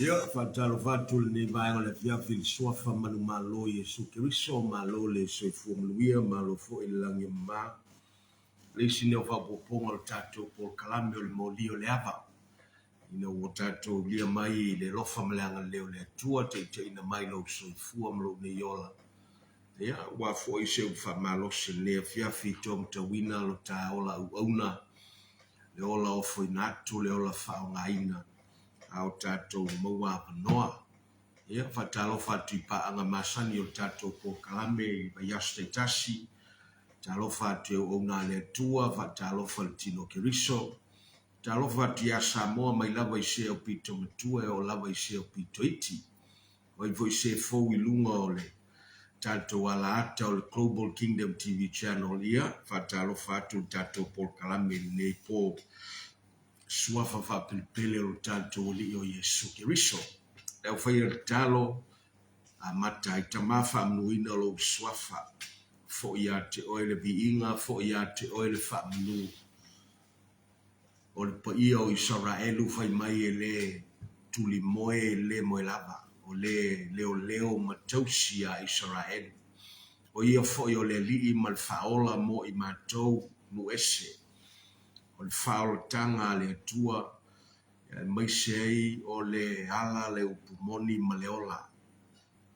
Ia, faatalofa atu lenei vaega o le afiafi i le Suafa manumalo o Iesu Keriso, malo le soifua manuia, malo foi le lagi e mama. O le isi lenei o faaopoopoga o le tatou polokalame o le moli o le ava, ina ua tatou lia mai i le alofa ma le agalelei o le Atua, taitaiina mai lou soifua ma lou nei ola. Ia, ua foi se upu faamalosi i lenei afiafi i tou matauina lo ta ola auauna, le ola ofoina atu, le ola faaaogaina a o tatou maua avanoa. Ia, faatalofa atu i paaga masani o le tatou polokalame i vaiaso taitasi, talofa atu i auauna a le Atua, faatalofa i le tino o Keriso, talofa atu ia Samoa mai lava i se aupito matua e oo lava i se aupito iti. O ai foi se fou i luga o le tatou alaata o le Global Kingdom TV Channel, ia, faatalofa atu i le tatou polokalame i lenei po. Suafa faapelepele o lo tatou Alii o Iesu Keriso. Le aufaia tatalo, amata ai Tama faamanuina lou Suafa. Foi ia te oe le viiga, foi ia te oe le faamanu. O le paia o Isaraelu fai mai e le tulimoe e le moe lava, o le leoleo ma tausi a Isaraelu. O ia foi o le Alii ma le Faaola mo i matou, nuu ese. O le faaolataga a le Atua, aemaise ai o le ala le upu moni ma le ola.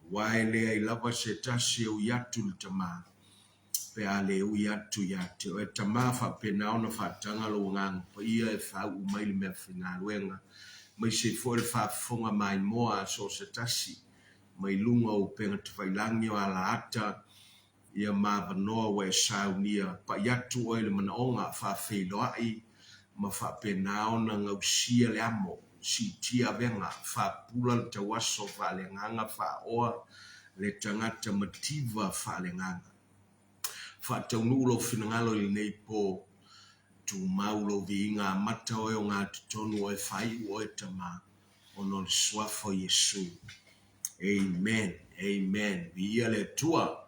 Aua e leai lava se tasi e ui atu i le Tama, pe a le ui atu ia te oe. Tama, faapena ona faataga lou Agaga Paia e faauu mai le meafaigaluega, aemaise ai foi le faafofoga maimoa a so o se tasi mai luga o upega tafailagi o alaata ia ma avanoa ua e saunia, pai atu oe i le manaoga, faafeiloai ma faapena ona gausia le amo, siitia avega, faapula le tauaso faaleagaga, faaoa le tagata mativa faaleagaga. Faataunuu lou finagalo i lenei po, tumau lou viiga amata oe ogatotonu oe faaiu oe Tama, ona o le Suafa o Iesu. Amen. Amen. Viia le Atua.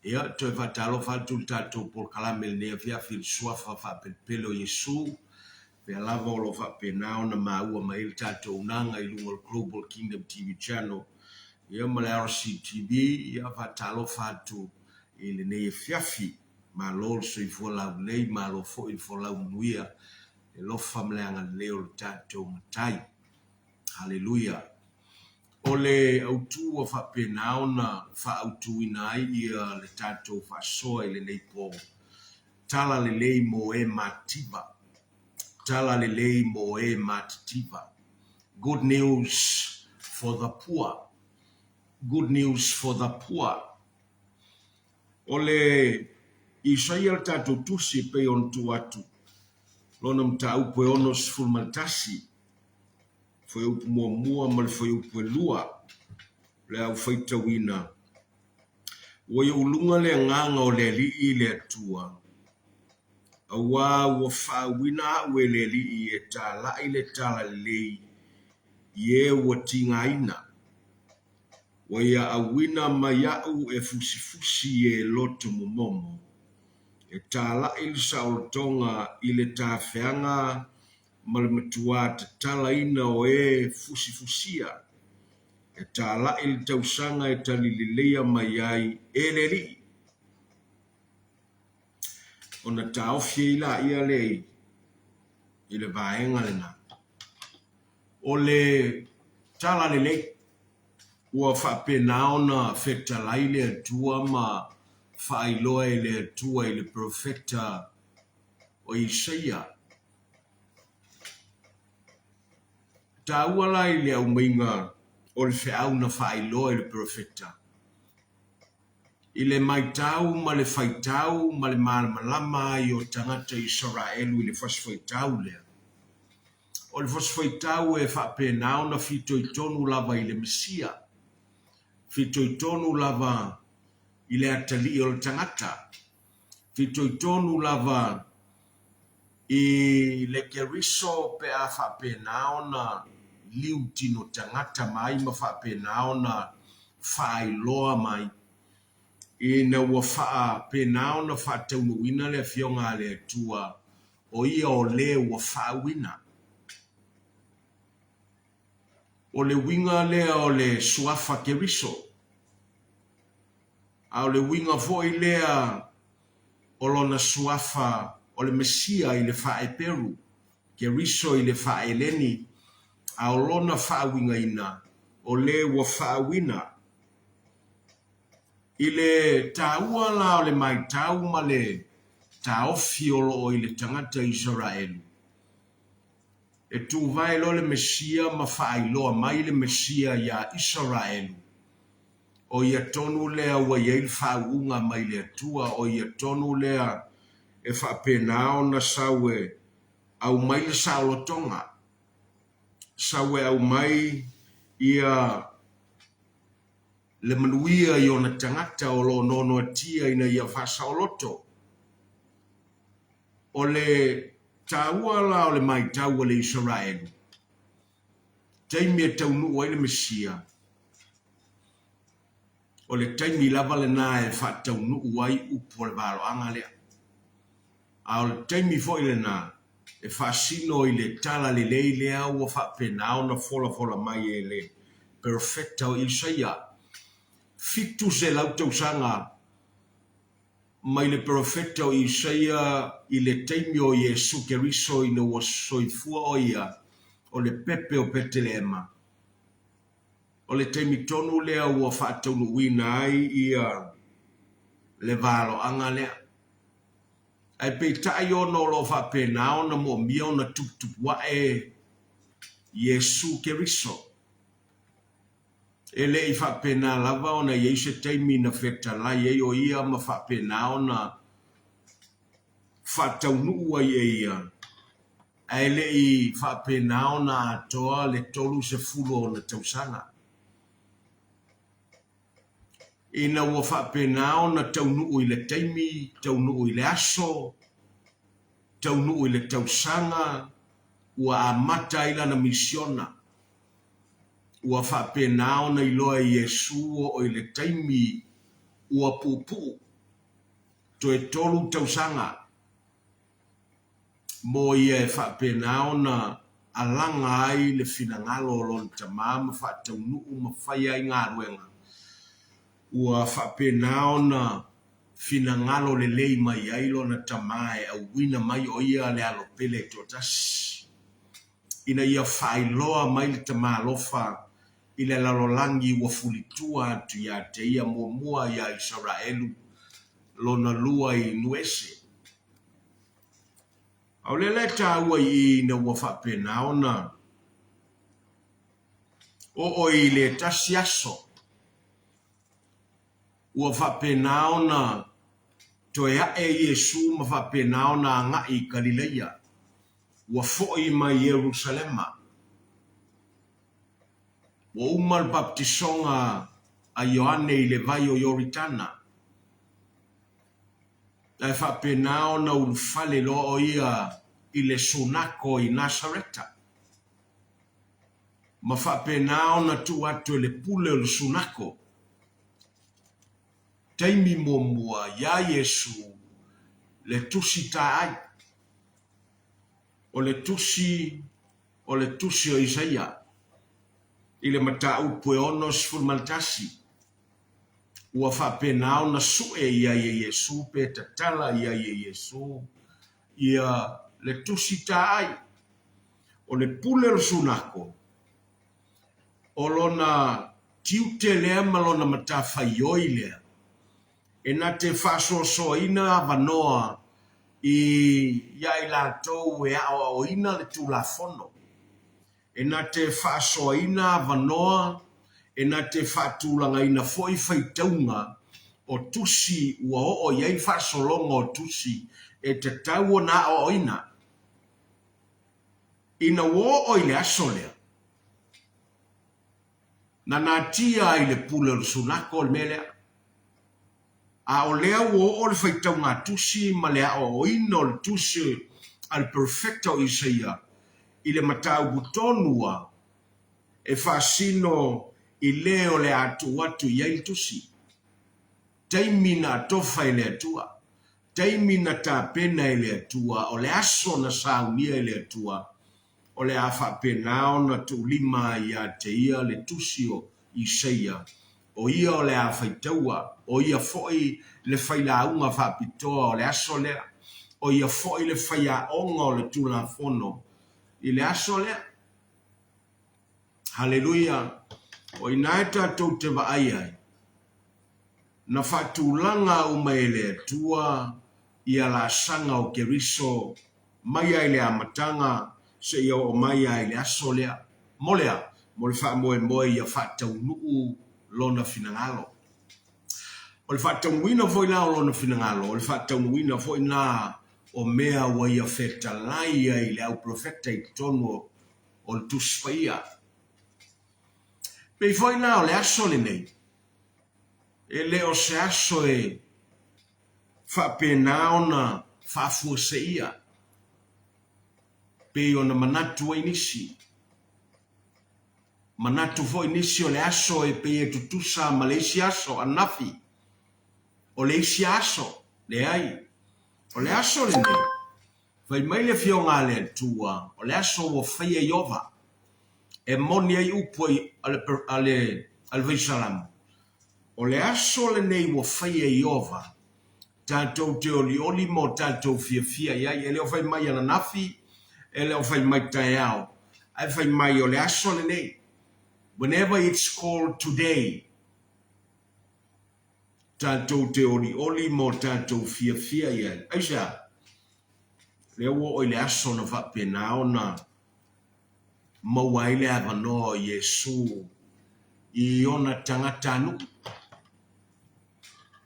Ia, toe faatalofa atu i le tatou polokalame i lenei afiafi i le Suafa faapelepele o Iesu. Pea lava o lo o faapena ona maua mai ai le tatou auaunaga i luga o le Global Kingdom TV Channel ia ma le RCTV, ia faatalofa atu i lenei afiafi. Malo le soifua laulelei, malo foi le folau manuia, le alofa ma le agalelei o le tatou Matai. Haleluia! O le autu ua faapena ona faaautuina ai ia le tatou faasoa i lenei po, Tala lelei mo e matitiva. Tala lelei mo e matitiva. Good news for the poor. Good news for the poor. O le Isaia le tatou tusi e pei ona tuu atu lona mataupu e 61, fuaiupu muamua ma le fuaiupu e 2, le au faitauina. Ua i ou luga le agaga o le Alii le Atua, auā ua faauuina au e le Alii e talaʻi le talalelei i e ua tigaina. Ua ia auina mai aʻu e fusifusi i e loto momomo, e talaʻi le saolotoga i le tafeaga ma le matuā tatalaina o e fusifusia, e talaʻi le tausaga e tali leleia mai ai e le Alii. Ona taofi ai laia lea i le vaega lena. O le tala lelei, ua faapena ona fetalai le Atua ma faailoa e le Atua i le perofeta o Isaia. Taua la i le aumaiga o le feau na faailoa i le Perofeta, i le maitau ma le faitau ma le malamalama ai o tagata Isaraelu i le fasifaitau lea. O le fasifaitau e faapena ona fitoitonu lava i le Mesia, fitoitonu lava i le atalii o le tagata, fitoitonu lava I le Keriso pe a faapena ona liu tino tagata mai ma faapena ona faailoa mai, ina ua faapena ona faataunuuina le Afioga a le Atua, o Ia o le ua faauuina. O le uiga lea o le suafa Keriso, a o le uiga foi lea o lona suafa o le Mesia i le faa-Eperu, Keriso i le faa-Eleni, a o lona faauigaina, o le ua faauuina. I le taua la o le maitau ma le taofi o lo o i le tagata Isaraelu, e tuvae loa le Mesia ma faailoa mai le Mesia iā Isaraelu, O ia tonu lea ua i ai le faauuga mai le Atua, o ia tonu lea e faapena ona sau e aumai le saolotoga, sau e aumai ia le manuia i ona tagata o lo o noanoatia ina ia faasaoloto. O le taua la o le maitau a le Isaraelu, taimi e taunuu ai le Mesia, O le taimi lava lena e faataunuu ai upu o le valoaga lea. A o le taimi foi lena e faasino i le tala lelei lea ua faapena ona folafola mai e le perofeta o Isaia, 700 tausaga mai le perofeta o Isaia i le taimi o Iesu Keriso ina ua soifua o ia o le pepe o Peteleema. O le taimi tonu lea ua faataunuuina ai ia le valoaga lea. Ae peitai ona o lo o faapena ona moomia ona tuputupuae Iesu Keriso. E le i faapena lava ona i ai se taimi na fetalai ai o ia ma faapena ona faataunuu ai e ia ae le i faapena ona atoa le 30 o ona tausaga. Ina ua faapena ona taunuu i le taimi, taunuu i le aso, taunuu i le tausaga ua amata ai lana misiona, ua faapena ona iloa e Iesu oo i le taimi ua puupuu, toe 3 tausaga. Mo ia e faapena ona alaga ai le finagalo o lona Tama ma faataunuu ma fai ai galuega, ua faapena ona finagalo lelei mai ai lona Tama e auina mai o ia le Alo pele e toatasi, ina ia faailoa mai le Tama alofa i le lalolagi ua fulitua atu ia te ia muamua ia Isaraelu, lona lua i Nuese. A o lea la e taua i i ina ua faapena ona oo i le tasi aso, ua faapena ona toe ae Iesu ma faapena ona agai i Kalilaia, ua foi mai Ierusalema. Ua uma le baptisoga a Ioane i le vai o Ioritana. Ae faapena ona ulufale loa o ia i le sunako i Nasareta, ma faapena ona tuu atu e le pule o le sunako taimi muamua iā Iesu le tusi taai, o le tusi o le tusi o Isaia i le mataupu e 61. Ua faapena ona sue i ai e Iesu pe tatala i ai e Iesu ia le tusi taai. O le pule o le sunako, o lona tiute lea ma lona matafaioi lea, e na te faasoasoaina avanoa i ia i latou e aoaoina le Tulafono. E na te faasoaina avanoa, e na te faatulagaina foi faitauga o tusi ua oo i ai le faasologa o tusi e tatau ona aoaoina. Ina ua oo i le aso lea, na natia ai le pule o le sunako le mea lea. A o lea ua oo le faitauga-tusi ma le aoaoina o le tusi a le Perofeta o Isaia i le mataupu tonu a e faasino i le o le a tuu atu i ai le tusi. Taimi na atofa e le Atua, taimi na tapena e le Atua, o le aso na saunia e le Atua, o le a faapena ona tuulima ai ia te ia le tusi o Isaia, o ia o le a faitaua, o ia foi le failauga faapitoa o le aso lea, o ia foi le faiaoga o le Tulafono i le aso lea. Haleluia! O i ina e tatou te vaai ai, na faatulaga uma e le Atua ia laasaga o Keriso mai lava i le amataga seia oo mai lava i le aso lea. Mo le a? Mo le faamoemoe ia faataunuu Lona finagalo. O le faataunuuina foi la o Lona finagalo, o le faataunuuina foi lena o mea ua Ia fetalai ai i le au profeta i totonu o le Tusi Paia. Pei foi la o le aso lenei, e le o se aso e faapena ona faafuaseia, pei ona manatu ai nisi. Manatu foi nisi o le aso e pei e tutusa ma le isi aso ananafi, o le isi aso. Leai, o le aso lenei, fai mai le Afioga a le Atua, o le aso ua faia e Ieova, e moni ai upu a le, a le, a le Fai Salamo, O le aso lenei ua faia e Ieova, tatou te olioli ma o tatou fiafia i ai. E le o fai mai ananafi, e le o fai mai taeao, ae fai mai o le aso lenei. Whenever it's called today, tatou te olioli ma o tatou fiafia i ai. Aisea? Lea ua oo i le aso na faapena ona maua ai le avanoa o Iesu i ona tagatanuu.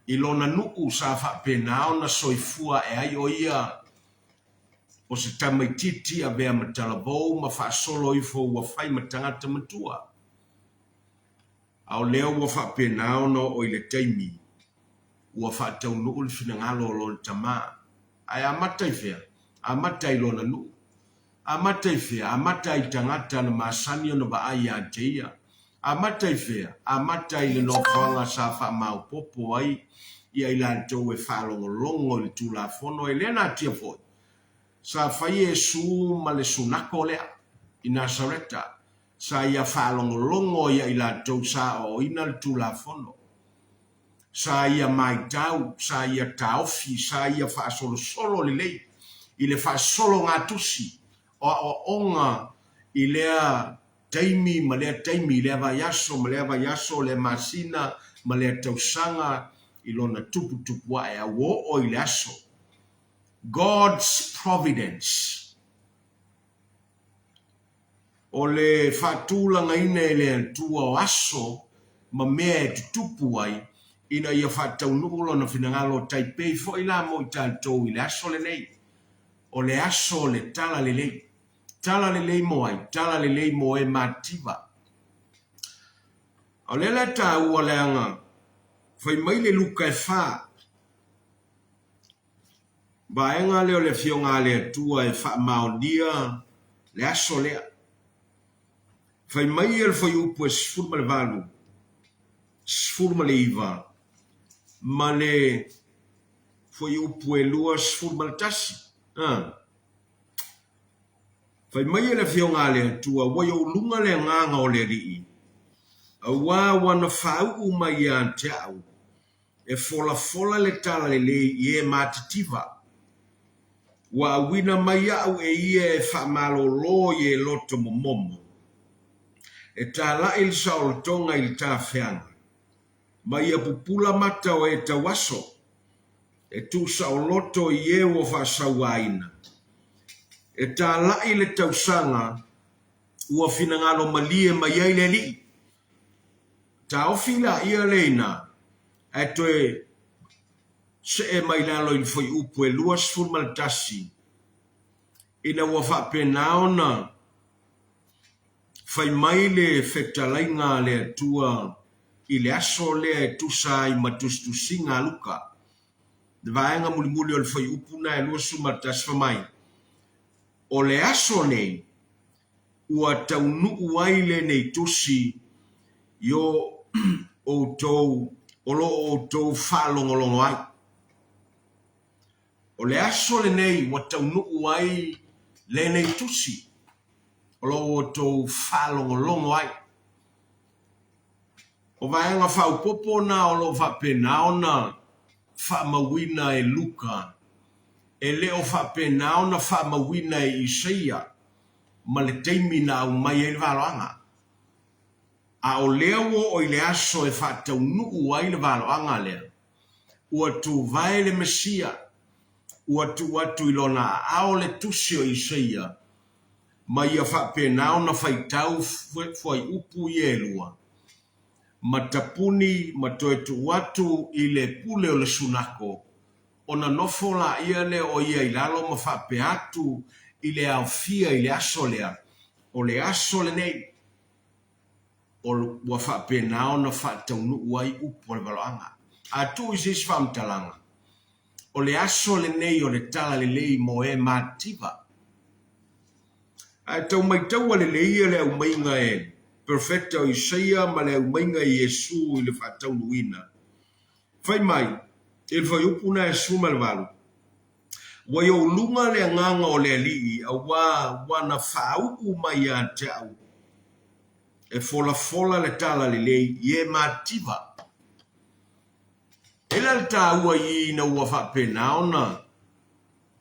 I lona nuu sa faapena ona soifua ae ai o ia o se tamaitiiti avea ma talavou ma faasolo ifo ua fai ma tagata matua. A o lea ua faapena ona oo i le taimi ua faataunuu le finagalo o lona tama. Ae amata i fea? Amata i lona nuu. Amata i fea? Amata i tagata na masani ona vaai ia te ia. Amata i fea? Amata i le nofoaga sa faamaopoopo ai ia i latou e faalogologo i le Tulafono, e le natia foi. Sa fai Iesu ma le sunako lea i Nasareta, sa ia faalogologo ia i latou sa aoaoina le Tulafono. Sa ia maitau, sa ia taofi, sa ia faasolosolo lelei i le faasologatusi o aoaoga i lea taimi ma lea taimi, i lea vaiaso ma lea vaiaso, lea masina ma lea tausaga i lona tuputupu ae a ua oo i le aso. God's Providence. O le faatulagaina e le Atua o aso ma mea e tutupu ai ina ia faataunuu Lona finagalo tai pei foi la mo i tatou i le aso lenei. O le aso o le Tala Lelei. Tala Lelei mo ai? Tala Lelei mo e mativa. A o lea la e taua leaga fai mai le Luka e fa, vaega lea o le Afioga a le Atua e faamaonia le aso lea. Fai mai ia le fuaiupu e 18, 19 ma le fuaiupu e 21. A. Fai mai le Afioga a le Atua, Ua i ou luga le agaga o le Alii, auā ua na fāuʻu mai ia te au, e folafola le talalelei i e matitiva. Ua auina mai aʻu e ia e faamalōlō i e loto momomo, e tālaʻi le saolotoga i le tafeaga, ma ia pupula mata o e tauaso, e tuusaoloto i e ua faasauaina, e tālaʻi le tausaga ua finagalo malie mai ai le Alii. Taofi laia le ina ae toe see mai lalo i le fuaiupu e 21, ina ua faapena ona fai mai le fetalaiga a le Atua i le aso lea e tusa ai ma tusitusiga a Luka. Le vaega mulimuli o le fuaiupu na e 21 fai mai, O le aso nei, ua taunuu ai lenei tusi i o outou o lo o outou faalogologo ai. O le aso lenei ua taunuu ai lenei tusi o lo o outou faalogologo ai. O vaega faaopoopo na o lo o faapena ona faamauina e Luka, e le o faapena ona faamauina e Isaia ma le taimi na aumai ai le valoaga. A o lea ua oo i le aso e faataunuu ai le valoaga lea, ua tuvae le Mesia, ua tuu atu i lona aao le tusi o Isaia, ma ia faapena ona faitau fuaiupu ia e lua, ma tapuni ma toe tuu atu i le pule o le sunako, ona nofo laia lea o ia i lalo ma faapea atu i le aofia i le aso lea, o le aso lenei ua faapena ona faataunuu ai upu o le valoaga. A tuu i se isi faamatalaga, o le aso lenei o le talalelei mo e mativa. Ae tau maitaua lelei ia le aumaiga e Perofeta o Isaia ma le aumaiga e Iesu i le faataunuuina. Fai mai, i le fuaiupu na e 18, Ua i ou luga le agaga o le Alii, auā ua na fāuʻu mai ia te au e folafola le talalelei i e mativa. E la le taua i ina ua faapena ona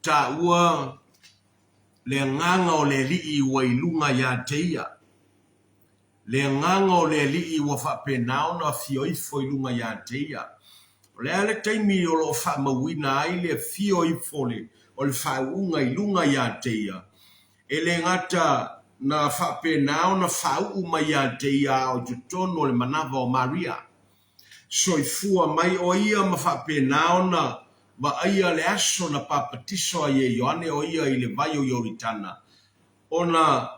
taua le agaga o le Alii ua i luga ia te ia. Le agaga o le Alii ua faapena ona afio ifo i luga ia te ia. O le a le taimi o lo o faamauina ai le afio ifo o le faauuga i luga ia te ia? E le gata na faapena ona faauu mai ia te ia a o i totonu o le manava o Maria. Soifua mai o ia ma faapena ona vaaia le aso na papatiso ai e Ioane o ia i le vai o Ioritana, ona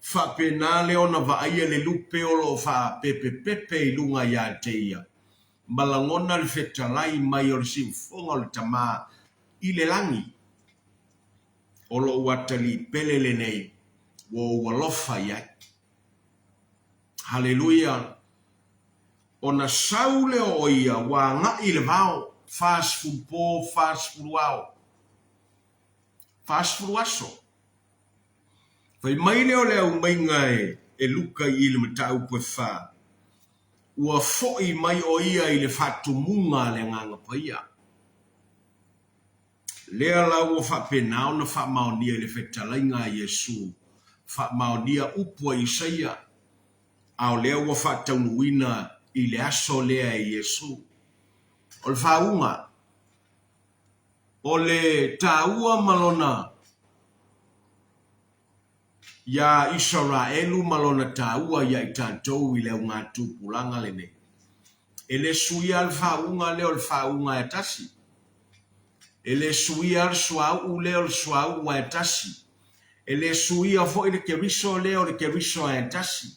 faapena lea ona vaaia le lupe o lo o faapepepepe i luga ia te ia, ma lagona le fetalai mai o le siufofoga o le Tama i le lagi, O lou atalii pele lenei ua ou alofa i ai. Haleluia! Ona sau lea o ia ua agai i le vao, 40 po, 40 ao. 40 aso. Fai mai lea o le aumaiga e Luka i le mataupu e fa, ua fo'i mai ʻo ia i le faatumuga a le Agaga Paia. Lea la ua faapena ona faamaonia i le fetalaiga a Iesu, faamaonia upu a Isaia, a o lea ua faataunuuina i le aso lea e Iesu. O le faauuga, o le taua ma lona iā Isaraelu ma lona taua iā i tatou i le augatupulaga lenei. E le suia le faauuga lea o le faauuga e tasi. E le suia le suauu lea o le suauu e tasi. E le suia foi le Keriso lea o le Keriso e tasi.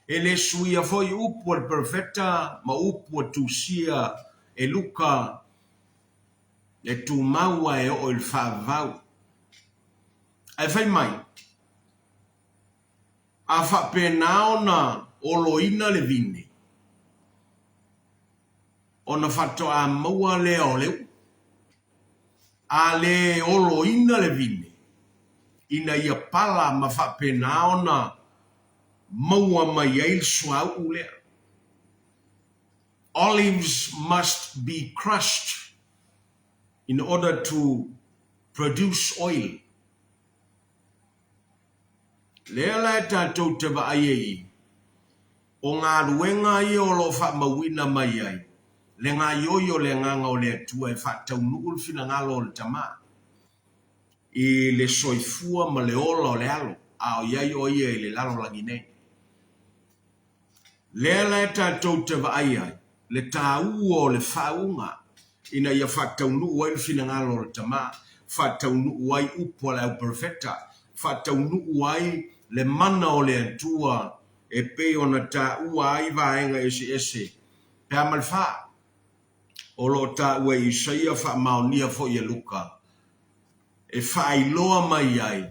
E le suia foi upu a le perofeta ma upu a tusia e Luka e tumau a e oo i le faavavau. Ae fai mai, a faapena ona oloina le vine, ona faatoa maua lea o le u'u. A le oloina le vine, ina ia pala ma faapena ona maua mai ai le suauu lea. Olives must be crushed in order to produce oil. Lea la e tatou te vaai ai i, o galuega ia o lo o faamauina mai ai le gaoioi o le Agaga o le Atua e faataunuu le finagalo o le Tama i le soifua ma le ola o le alo a o i ai o ia i le lalolagi nei. Lea la e tatou te vaai ai le taua o le faauuga ina ia faataunuu ai le finagalo o le Tama, faataunuu ai upu a le au perofeta, faataunuu ai le mana o le Atua e pei ona taua ai vaega eseese pe a ma le fa o lo o taua e Isaia faamaonia foi e Luka e faailoa mai ai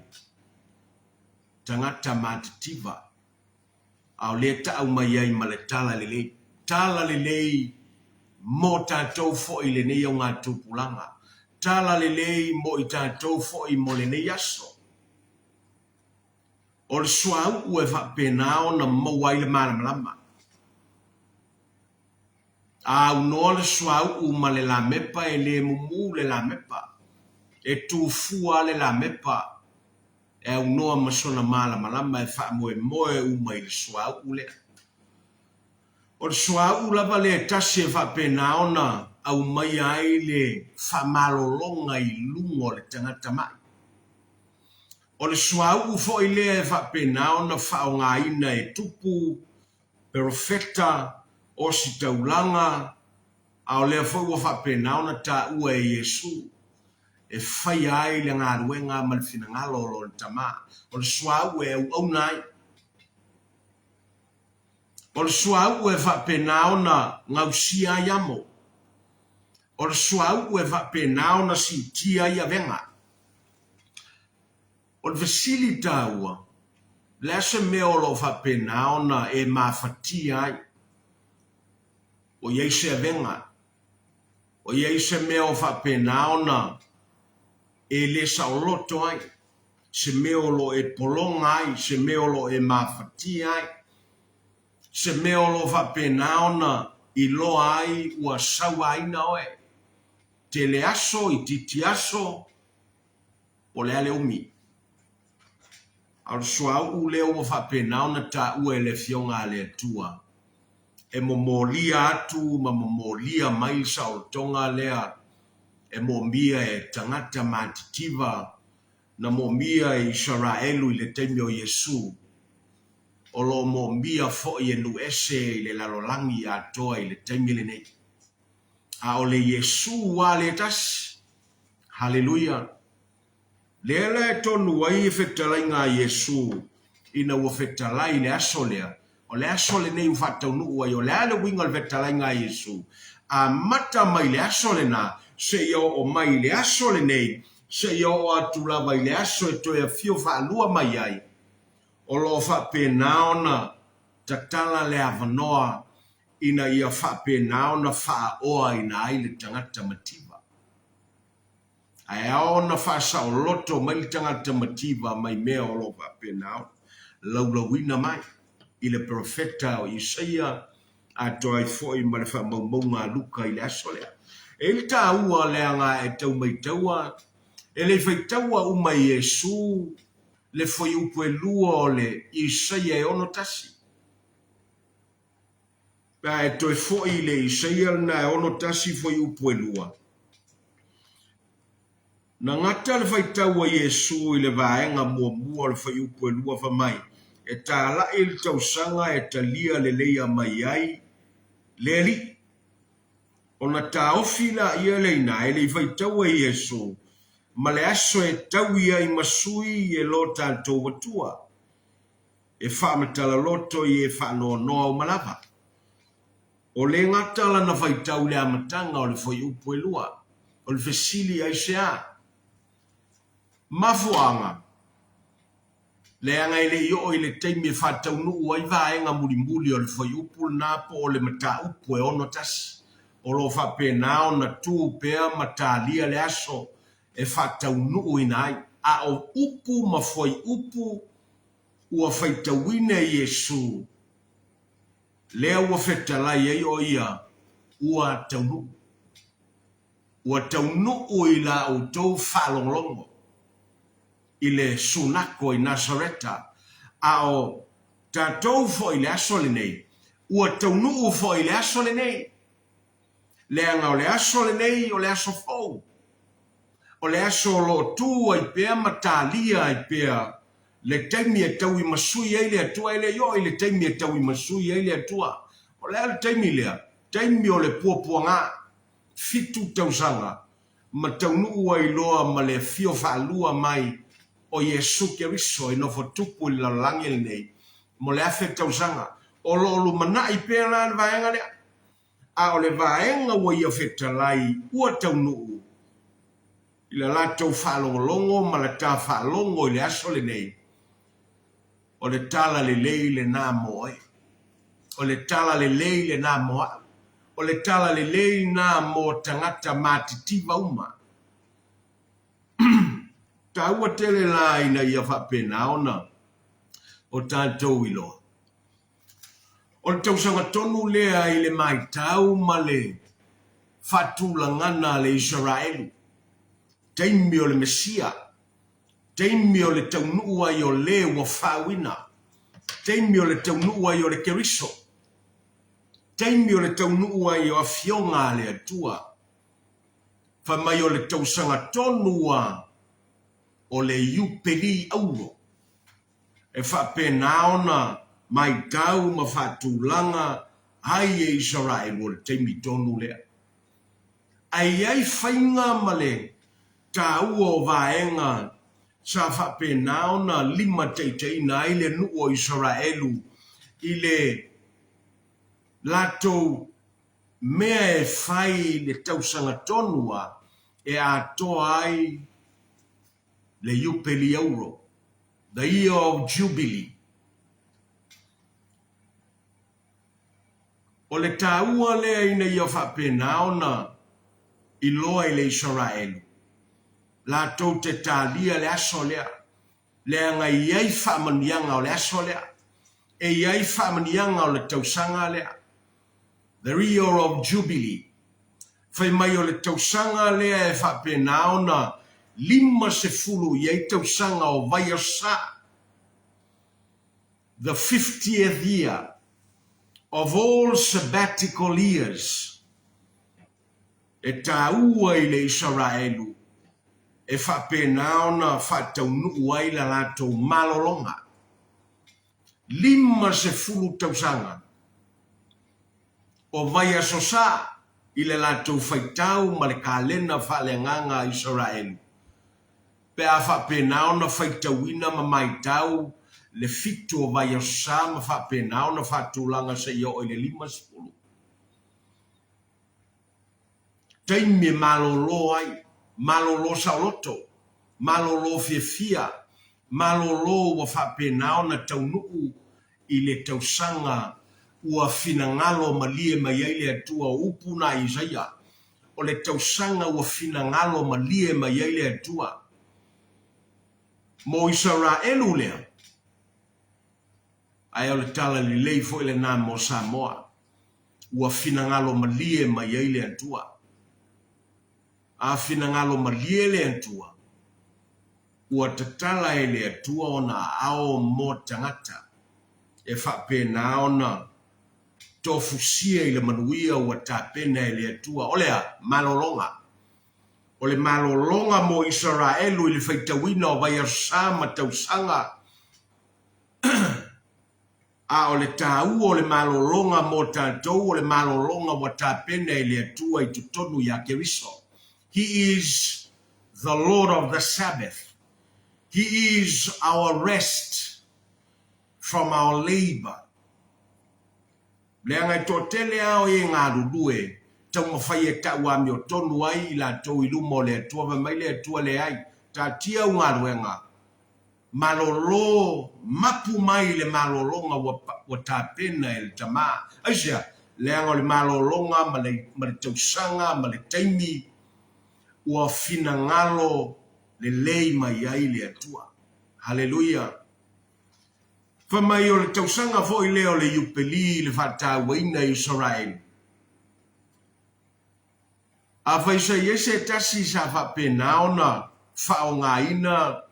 tagata matitiva. A o lea taau mai ai ma le tala lelei, tala lelei mo tatou foi i lenei augatupulaga, tala lelei mo i tatou foi mo lenei aso. O le suauu e faapena ona maua ai le malamalama. A aunoa le suauu ma le lamepa e le mumu le lamepa, e tu fua le lamepa e aunoa ma sona malamalama e faamoemoe uma i le suauu lea. O le suauu lava lea e tasi e faapena ona aumaia ai le faamalologa i luga o le tagata ma'i. O le suauu foi lea e faapena ona faaaogaina e tupu, perofeta, ositaulaga, a o lea foi ua faapena ona taua e Iesu e faia ai le galuega ma le finagalo o lona Tama, o le suauu e auauna ai. O le suauu e faapena ona gausia ai amo. O le suauu e faapena ona siitia ai avega. O le fesili taua, le a se mea o lo o faapena ona e mafatia ai? Ua i ai se avega? Ua i ai se mea o faapena ona e le saoloto ai? Se mea o lo o e pologa ai? Se mea o lo o e mafatia ai? Se mea o lo o faapena ona iloa ai ua sauaina oe? Tele aso, itiiti aso, po o le a le umi. A o le suauu lea ua faapena ona taua e le Afioga a le Atua, e momolia atu ma momolia mai le saolotoga lea e moomia e tagata matitiva na moomia e Isaraelu i le taimi o Iesu, o lo o moomia foi e nuu ese i le lalolagi atoa i le taimi lenei. A o le Iesu lava le tasi. Haleluia! Lea la e tonu ai e fetalaiga a Iesu ina ua fetalai i le aso lea, o le aso lenei ua faataunuu ai, o le a le uiga o le fetalaiga a Iesu? Amata mai le aso lena seia oo mai i le aso lenei, seia oo atu lava i le aso e toe afio faalua mai ai, o lo o faapena ona tatala le avanoa ina ia faapena ona faaoaina ai le tagata mativa. Ae ao ona faasaoloto mai le tagata mativa mai mea o lo o faapena ona laulauina mai i le perofeta o Isaia atoa ai foi ma le faamaumauga a Luka i le aso lea. E i ai le taua leaga e tau maitaua e le i faitaua uma e Iesu le fuaiupu e lua o le Isaia e 61. Pe a e toe foi i le Isaia lena e 61 fuaiupu e lua, na gata le faitau a Iesu i le vaega muamua o le fuaiupu e lua fai mai, E talai le tausaga e talia leleia mai ai le Alii. Ona taofi laia lea i ina e le i faitaua e Iesu ma le aso e taui ai ma sui e lo tatou Atua. E faamatala loto i e faanoanoa uma lava. O le gata lana faitau i le amataga o le fuaiupu e lua. O le fesili aisea? Mafuaaga, Leaga e le i oo i le taimi e faataunuu ai vaega mulimuli o le fuaiupu lena po o le mataupu e 61, o lo o faapena ona tu pea ma talia le aso e faataunuuina ai. A o upu ma fuaiupu ua faitauina e Iesu, lea ua fetalai ai o ia ua taunuu. Ua taunuu i la outou faalogologo i le sunako i Nasareta, a o tatou foi i le aso lenei, ua taunuu foi i le aso lenei. Leaga o le aso lenei o le aso fou. O le aso o lo o tu ai pea ma talia ai pea le taimi e tauimasui ai le Atua, e le i oo i le taimi e tauimasui ai le Atua. O le a le taimi lea? Taimi o le puapuaga, fitu tausaga, ma taunuu ai loa ma le afio faalua mai o Iesu Keriso e nofo tupu i le lalolagi lenei mo le 1000 tausaga. O lo o lumanai pea la le vaega lea. A o le vaega ua ia fetalai ua taunuu i la latou faalogologo ma la ta faalogo i le aso lenei, o le tala lelei lena mo oe. O le tala lelei lena mo a'u. O le tala lelei lena mo tagata matitiva uma. Taua tele la ina ia faapena ona o tatou iloa. O le tausaga tonu lea i le maitau ma le faatulagana a le Isaraelu, taimi o le Mesia, taimi o le taunuu ai o le ua faauina, taimi o le taunuu ai o le Keriso, taimi o le taunuu ai o Afioga a le Atua. Fai mai o le tausaga tonu a o le Iupeli Auro. E faapena ona maitau ma faatulaga ai e Isaraelu o le taimi tonu lea. Ae i ai faiga ma le taua o vaega sa faapena ona limataitaiina ai le nuu o Isaraelu i le latou mea e fai i le tausaga tonu a e atoa ai le Iupeli Auro, the year of Jubilee. O le taua lea ina ia faapena ona iloa i le Isaraelu, latou te talia le aso lea, leaga e i ai faamanuiaga o le aso lea, e i ai faamanuiaga o le tausaga lea. The Year of Jubilee. Fai mai o le tausaga lea e faapena ona 50 i ai tausaga o vaiaso sa, the fiftieth year of all sabbatical years, e taua i le Isaraelu e faapena ona faataunuu ai la latou malologa. 50 tausaga o vaiaso sa i le latou faitau ma le kalena faaleagaga a Isaraelu, pe a faapena ona faitauina ma maitau le fitu o vaiaso sa ma faapena ona faatulaga seia oo i le 50. Taimi e malolo ai, malolo saoloto, malolo fiafia, malolo ua faapena ona taunuu i le tausaga ua finagalo malie mai ai le Atua o upu na Isaia. o le tausaga ua finagalo malie mai ai le Atua. Mo Isaraelu lea, ae o le tala lelei foi lena mo Samoa, ua finagalo malie mai ai le Atua. A finagalo malie le Atua, ua tatala e le Atua ona aao mo tagata e faapena ona tofusia i le manuia ua tapena e le Atua. O le a? Malologa. O le malologa mo Isaraelu i le faitauina o vaiaso sa ma tausaga, a o le taua o le malologa mo tatou, o le malologa ua tapena e le Atua i totonu iā Keriso. He is the Lord of the Sabbath. He is our rest from our labour. Leaga e toatele lava o e galulue, taumafai e tau amiotonu ai i latou i luma o le Atua, fai mai le Atua, Leai, taatia au galuega, malolo, mapu mai i le malologa ua tapena e le Tama. Aisea? Leaga o le malologa ma le, ma le tausaga ma le taimi ua finagalo lelei mai ai le Atua. Haleluia! Fai mai o le tausaga foi lea o le Iupeli i le faatauaina e Isaraelu. Afai sa i ai se tasi sa faapena ona faaaogaina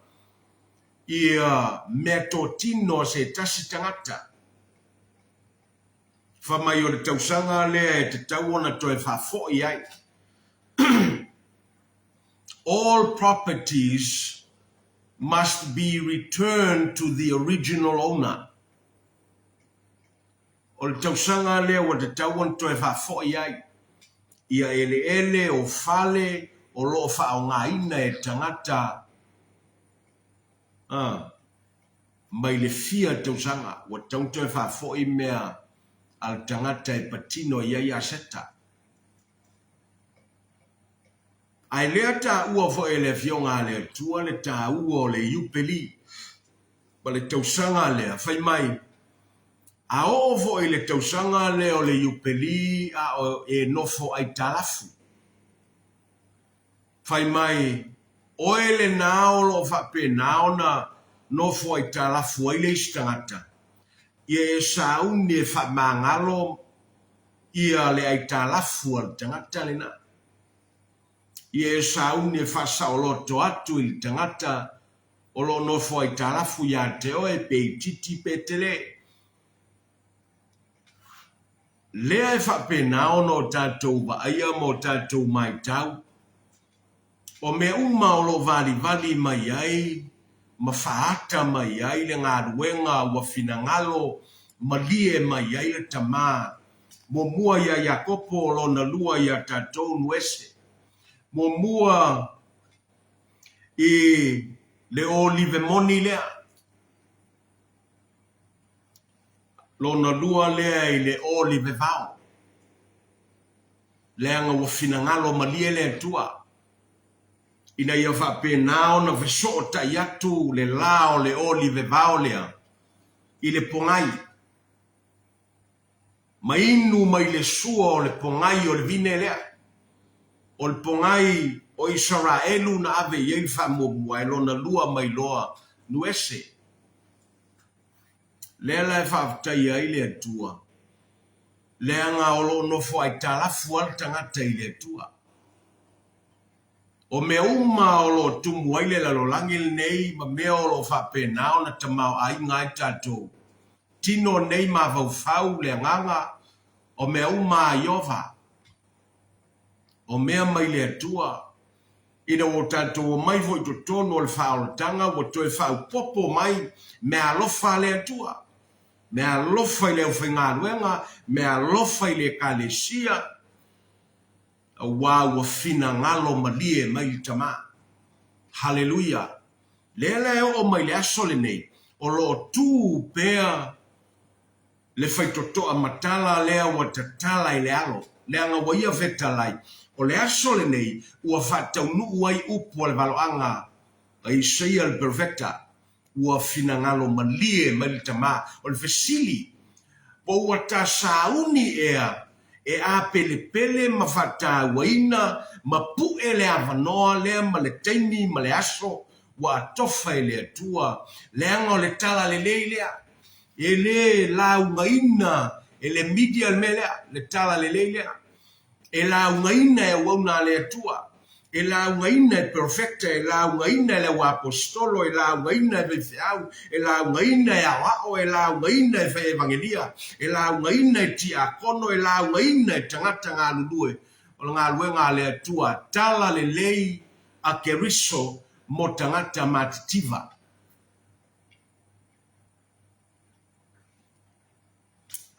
ia meatotino a se tasi tagata, fai mai o le tausaga lea e tatau ona toe faafoi ai. All properties must be returned to the original owner. O le tausaga lea ua tatau ona toe faafoi ai ia eleele o fale o lo o faaaogaina e tagata a mai le fia tausaga ua tatau ona toe faafoi mea a le tagata e patino i ai aseta. Ae lea taua foi e le Afioga a le Atua le taua o le Iupeli ma le tausaga lea, fai mai, A oo foi i le tausaga lea o le Iupeli a o e nofo aitalafu, fai mai, oe lena o lo o faapena ona nofo aitalafu ai le isi tagata, ia e sauni e faamagalo ia le aitalafu a le tagata lena. Ia e sauni e faasaoloto atu i le tagata o lo o nofo aitalafu ia te oe, pe itiiti pe tele. Lea e faapena ona o tatou vaaia ma o tatou maitau, o mea uma o lo o valivali mai ai ma faaata mai ai le galuega ua finagalo malie mai ai le Tama, muamua ia Iakopo, lona lua ia tatou Nuese, muamua i le olive moni lea, lona lua lea i le olive vao, leaga ua finagalo malie le Atua ina ia faapena ona fesootai atu le la o le olive vao lea i le pogai. Ma inu mai le sua o le pogai o le vine lea, o le pogai o Isaraelu na ave i ai le faamuamua, ae lona lua mai loa Nuese. Lea la e faafetaia ai le Atua, leaga o lo o nofo aitalafu lava le tagata i le Atua. O mea uma o lo o tumu ai le lalolagi lenei ma mea o lo o faapena ona tamaoaiga ai tatou, tino nei mafaufau le agaga, o mea uma a Ieova, o mea mai le Atua, ina ua tatou omai foi i totonu o le faaolataga ua toe faaopoopo mai meaalofa a le Atua, meaalofa i le aufaigaluega, meaalofa i le Ekalesia, aua ua finagalo malie mai le Tama. Haleluia! Lea la e oo mai le aso lenei, o lo o tu pea le faitotoa matala lea ua tatala i le alo, leaga ua ia fetalai, o le aso lenei ua faataunuu ai upu a le valoaga a Isaia le Perofeta, ua finagalo malie mai le Tama. O le fesili, po ua ta sauni ea? E apelepele ma faatauaina ma puʻe le avanoa lea ma le taimi ma le aso ua atofa e le Atua, leaga o le tala lelei lea. E le laugaina e le media le mea lea, le tala lelei lea. E laugaina e auauna a le Atua, e laugaina e perofeta, e laugaina e le auaposetolo, e laugaina e faifeau, e laugaina e aoao, e laugaina e fai-evagelia, e laugaina e tiakono, e laugaina e tagata galulue o le galuega a le Atua, tala lelei a Keriso mo tagata matitiva.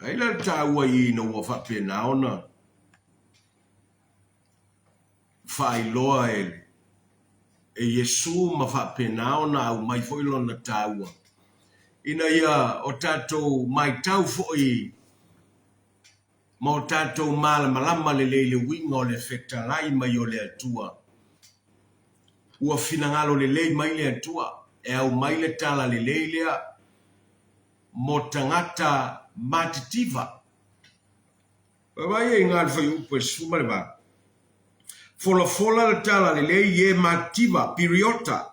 Ai la le taua i ina ua faapena ona faailoa e e Iesu ma faapena ona aumai foi lona taua, ina ia o tatou maitau foi ma o tatou malamalama lelei i le uiga o le fetalai mai o le Atua. Ua finagalo lelei mai le Atua e aumai le tala lelei lea mo tagata matitiva. Vaavaai ai i ina le fuaiupu e 18. Folafola le tala lelei i e matitiva, piriota,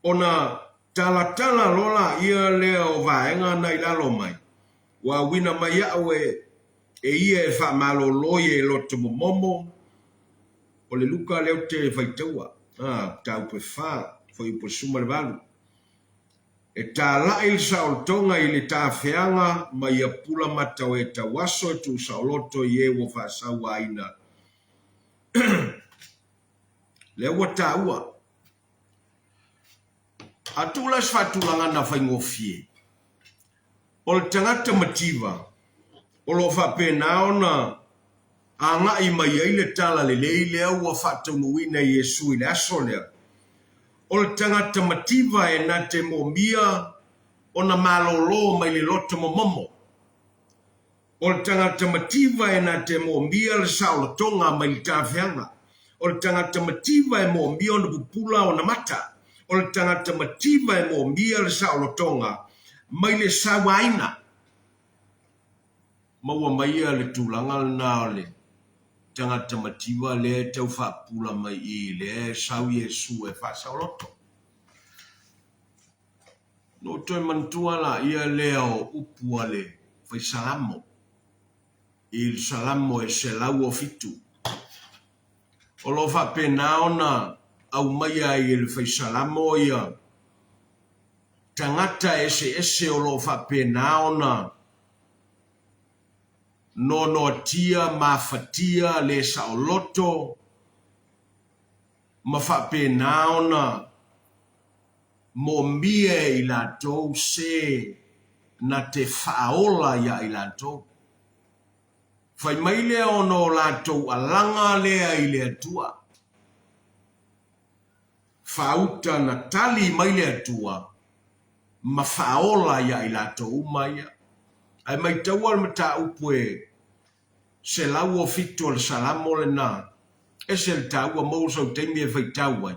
ona talatala loa laia lea o vaega na i lalo mai, ua auina mai au e e ia e faamalolo i e loto momomo, o le Luka lea ou te faitaua, a, mataupu e 4, fuaiupu e 18. E tālaʻi le saolotoga i le tafeaga ma ia pula mata o e tauaso e tuusaoloto i e ua faasauaina. Lea ua taua. A tuu la se faatulagana faigofie, o le tagata mativa o lo o faapena ona agai mai ai le tala lelei lea ua faataunuuina e Iesu i le aso lea, o le tagata mativa e na te moomia ona malōlō mai le loto momomo. O le tagata mativa e na te moomia le saolotoga mai le tafeaga. O le tagata mativa e moomia ona pupula ona mata. O le tagata mativa e moomia le saolotoga mai le sauaina. Maua maia le tulaga lena o le tagata mativa lea e tau faapupula mai i i lea e sau Iesu e faasaoloto. Na ou toe manatua laia lea o upu a le fai Salamo i le Salamo e 107. O lo o faapena ona aumaia ai e le fai Salamo ia tagata eseese o lo o faapena ona noanoatia, mafatia, le saoloto ma faapena ona moomia e i latou se na te faaola iā i latou. Fai mai lea ona o latou alaga lea i le Atua. Faauta na tali mai le Atua ma faaola iā i latou uma ia. Ae maitaua le mataupu e 107 o le Salamo lena, ese le taua maua sau taimi e faitau ai,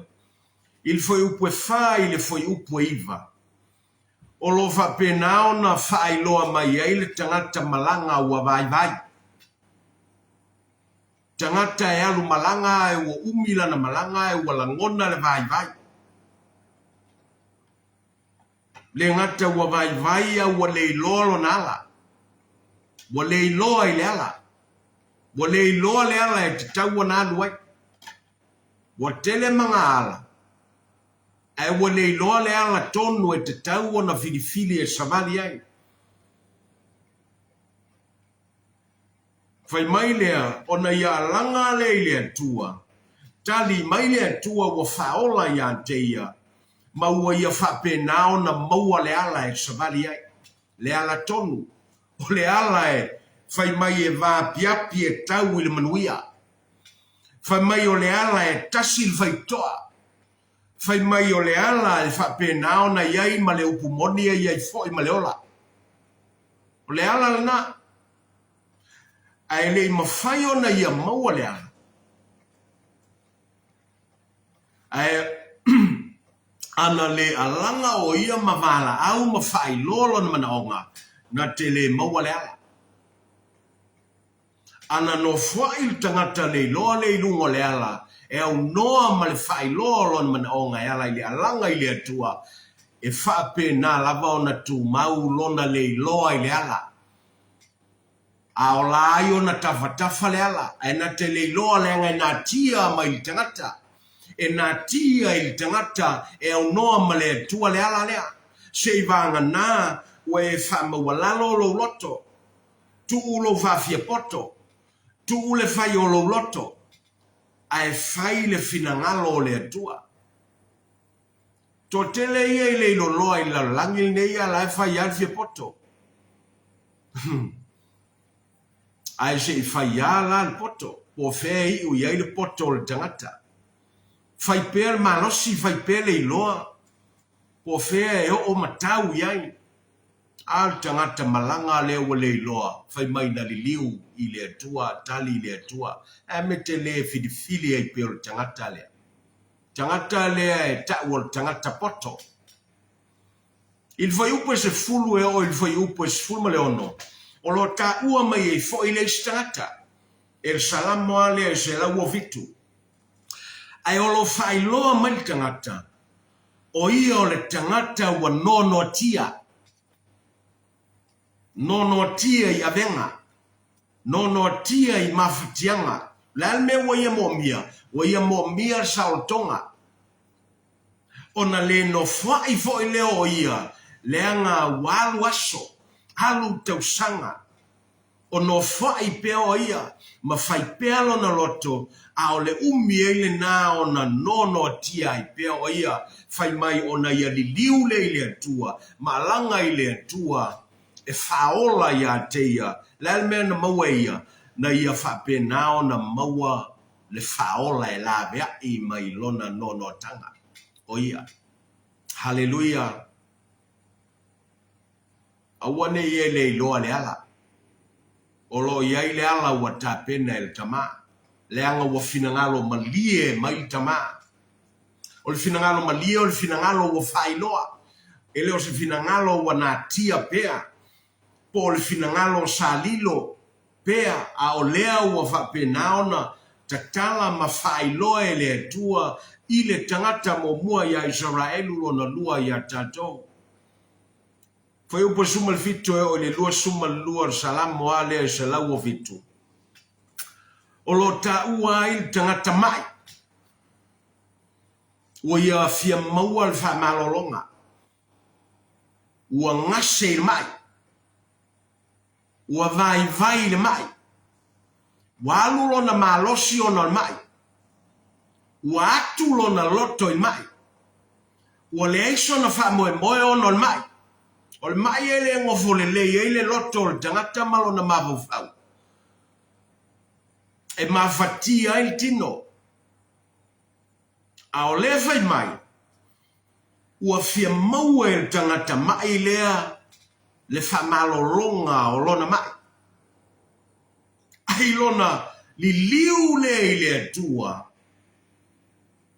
i le fuaiupu e 4 i le fuaiupu e 9, o lo o faapena ona faailoa mai ai le tagata malaga ua vaivai. Tagata e alu malaga ae ua umi lana malaga ae ua lagona le vaivai. Le gata ua vaivai a ua le iloa lona ala. Ua le iloa i le ala. Ua le iloa le ala e tatau ona alu ai. Ua tele magaala, ae ua le iloa le ala tonu e tatau ona filifili e savali ai. Fai mai lea, ona ia alaga lea i le Atua, tali mai le Atua ua faaola ia te ia, ma ua ia faapena ona maua le ala e savali ai, le ala tonu, o le ala e fai mai e vaapiapi e tau i le manuia. Fai mai o le ala e tasi le faitotoa. Fai mai o le ala e faapena ona i ai ma le upu moni e i ai foi ma le ola. O le ala lena. Ae le i mafai ona ia maua le ala. Ae ana le alaga o ia ma valaau ma faailoa lona manaoga, na te le maua le ala. Ana nofoai le tagata le iloa lea i luga o le ala e aunoa ma le faailoa o lona manaoga e ala i le alaga i le Atua, e faapena lava ona tumau lona le iloa i le ala. A ola ai ona tafatafa le ala, ae na te le iloa leaga e natia mai i le tagata. E natia i le tagata e aunoa ma le Atua le ala lea. Seivaganā ua e faamaualalo lou loto. Tuu lou faafiapoto. Tuu le fai o lou loto, ae fai le finagalo o le Atua. Toatele ia i le iloloa i le lalolagi lenei a la e fai lava le fiapoto. Ae se i fai lava la le poto, po o fea e iu i ai le poto o le tagata. Fai pea le malosi, fai pea le iloa, po o fea e oo ma tau i ai. A le tagata malaga lea ua le iloa, fai mai na liliu i le Atua, tali i le Atua, ae me te le filifili ai pea o le tagata lea. Tagata lea e tau o le tagata poto. I le fuaiupu e 10 e oo i le fuaiupu e 16, o lo o taua mai ai foi le isi tagata, e le Salamo lava lea e 107. Ae o lo o faailoa mai le tagata, o ia o le tagata ua noanoatia, noanoatia i avega, noanoatia i mafatiaga. O le a le mea ua ia moomia? Ua ia moomia le saolotoga. Ona le nofoai foi lea o ia, leaga ua alu aso, alu tausaga, o nofoai pea o ia ma fai pea lona loto, a o le umi ai lena ona noanoatia ai pea o ia, fai mai ona ia liliu lea i le Atua, ma alaga i le Atua e faaola ia te ia. O le a le mea na maua e ia? Na ia faapena ona maua le faaola e laveai mai lona noanoataga o ia. Haleluia! Aua ne i e le iloa le ala. O lo o i ai le ala ua tapena e le Tama, leaga ua finagalo malie mai le Tama. O le finagalo malie o le finagalo ua faailoa, e le o se finagalo ua natia pea, po o le finagalo sa lilo pea, a o lea ua faapena ona tatala ma faailoa e le Atua i le tagata muamua ia Isaraelu lona lua ia tatou. Fuaiupu e 17 e oo i le 22 o le Salamo a lea e 107, o lo o taua ai le tagata ma'i ua ia fia maua le faamalologa, ua gase i le ma'i, ua vaivai i le ma'i, ua alu lona malosi ona o le ma'i, ua atu lona loto i le ma'i, ua leai sona faamoemoe ona o le ma'i. O le ma'i e le gofo lelei ai le loto o le tagata ma lona mafaufau, e mafatia ai le tino. A o lea fai mai, ua fia maua e le tagata ma'i lea le faamalologa o lona ma'i. A i lona liliu lea i le Atua,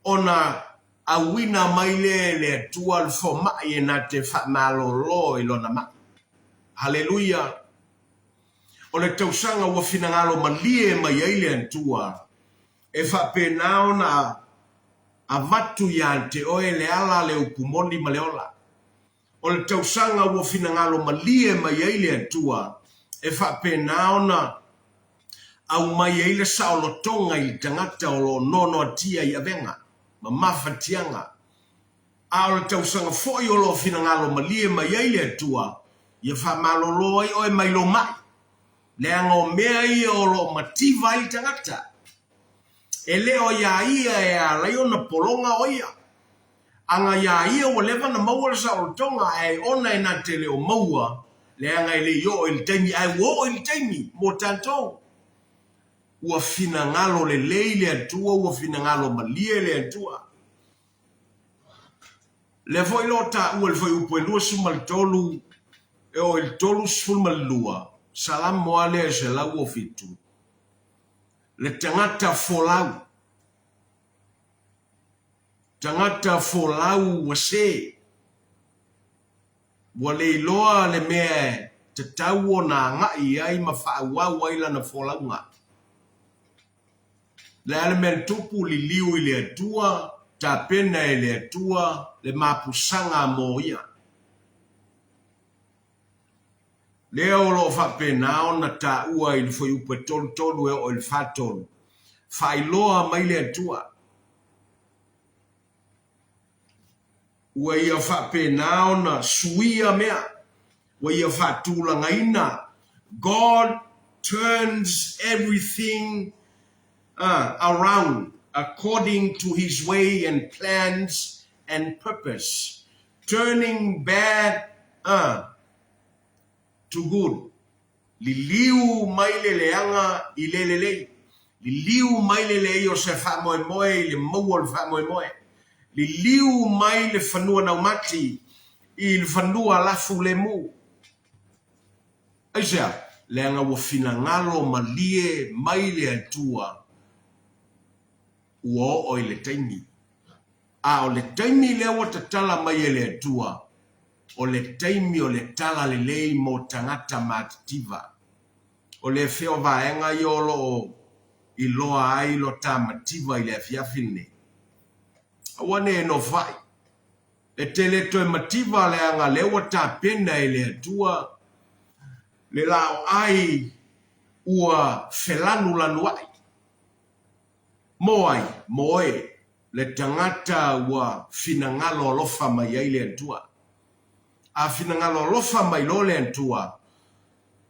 ona auina mai lea e le Atua le fomai e na te faamalolo i lona ma'i. Haleluia! O le tausaga ua finagalo malie mai ai le Atua, E faapena ona avatu ia te oe le ala le upu moni ma le ola. O le tausaga ua finagalo malie mai ai le Atua, e faapena ona aumai ai le saolotoga i le tagata o lo o noanoatia i avega ma mafatiaga. A o le tausaga foi o lo o finagalo malie mai ai le Atua, ia faamalolo ai oe mai lou ma'i. Leaga o mea ia o lo o mativa ai le tagata. E le o iā ia e ala ai ona pologa o ia. Aga iā ia ua leva ona maua le saolotoga ae ona e na te le o maua, leaga e le i oo i le taimi ae ua oo i le taimi mo tatou. Ua finagalo lelei le Atua, ua finagalo malie le Atua. Lea foi lo taua i le fuaiupu e 23 e oo i le 32, Salamo lava lea e 107, le tagata folau, tagata folau ua se, ua le iloa le mea e tatau ona agai i ai ma faaauau ai lana folauga. Le a le mea na tupu, liliu i le Atua, tapena e le Atua le mapusaga mo ia. Lea o lo o faapena ona taua i le fuaiupu e 33 e oo i le 43, faailoa mai le Atua, ua ia faapena ona suia mea, ua ia faatulagaina, God turns everything around according to his way and plans and purpose, turning bad to good. Liliu mai le leaga i le lelei. Liliu mai le leai o se faamoemoe i le maua o le faamoemoe. Liliu mai le fanua naumati i le fanua lafu lemu. Aisea? Leaga ua finagalo malie mai le Atua ua oo i le taimi. A o le taimi lea ua tatala mai e le Atua, o le taimi o le talalelei mo tagata matitiva. O le fea o vaega ia o lo o iloa ai lo ta mativa i le afiafi lenei? Aua ne e nofoai. E te le toe mativa leaga lea ua tapena e le Atua le laoai ua felanulanuai. Mo ai? Mo oe, le tagata ua finagalo alofa mai ai le Atua. A finagalo alofa mai loa le Atua,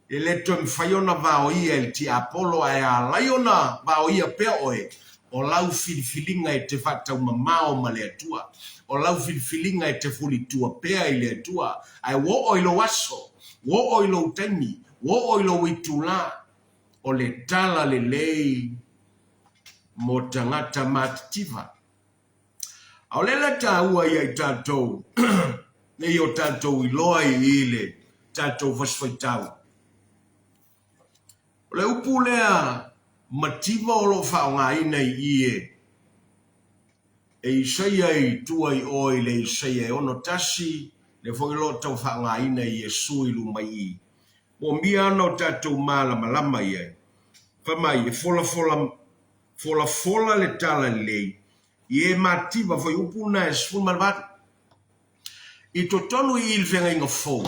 e le toe mafai ona vaoia e le tiapolo, ae alai ona vaoia pea oe, o lau filifiliga e te faataumamao ma le Atua, o lau filifiliga e te fulitua pea i le Atua, ae ua oo i lou aso, ua oo i lou taimi, ua oo i lou itulā, o le tala lelei mo tagata matitiva. A o le la taua ia i tatou nei o tatou iloa i i le tatou fasifaitau. O le upu lea mativa o lo o faaaogaina i i e e Isaia i tua i o i le Isaia e 61, lea foi o lo o tau faaaogaina e Iesu i luma i i. Moomia ana o tatou malamalama i ai. Fai mai, e folafola, folafola le tala lelei, i e mativa foi upu na e 18. I totonu i i le Feagaiga Fou,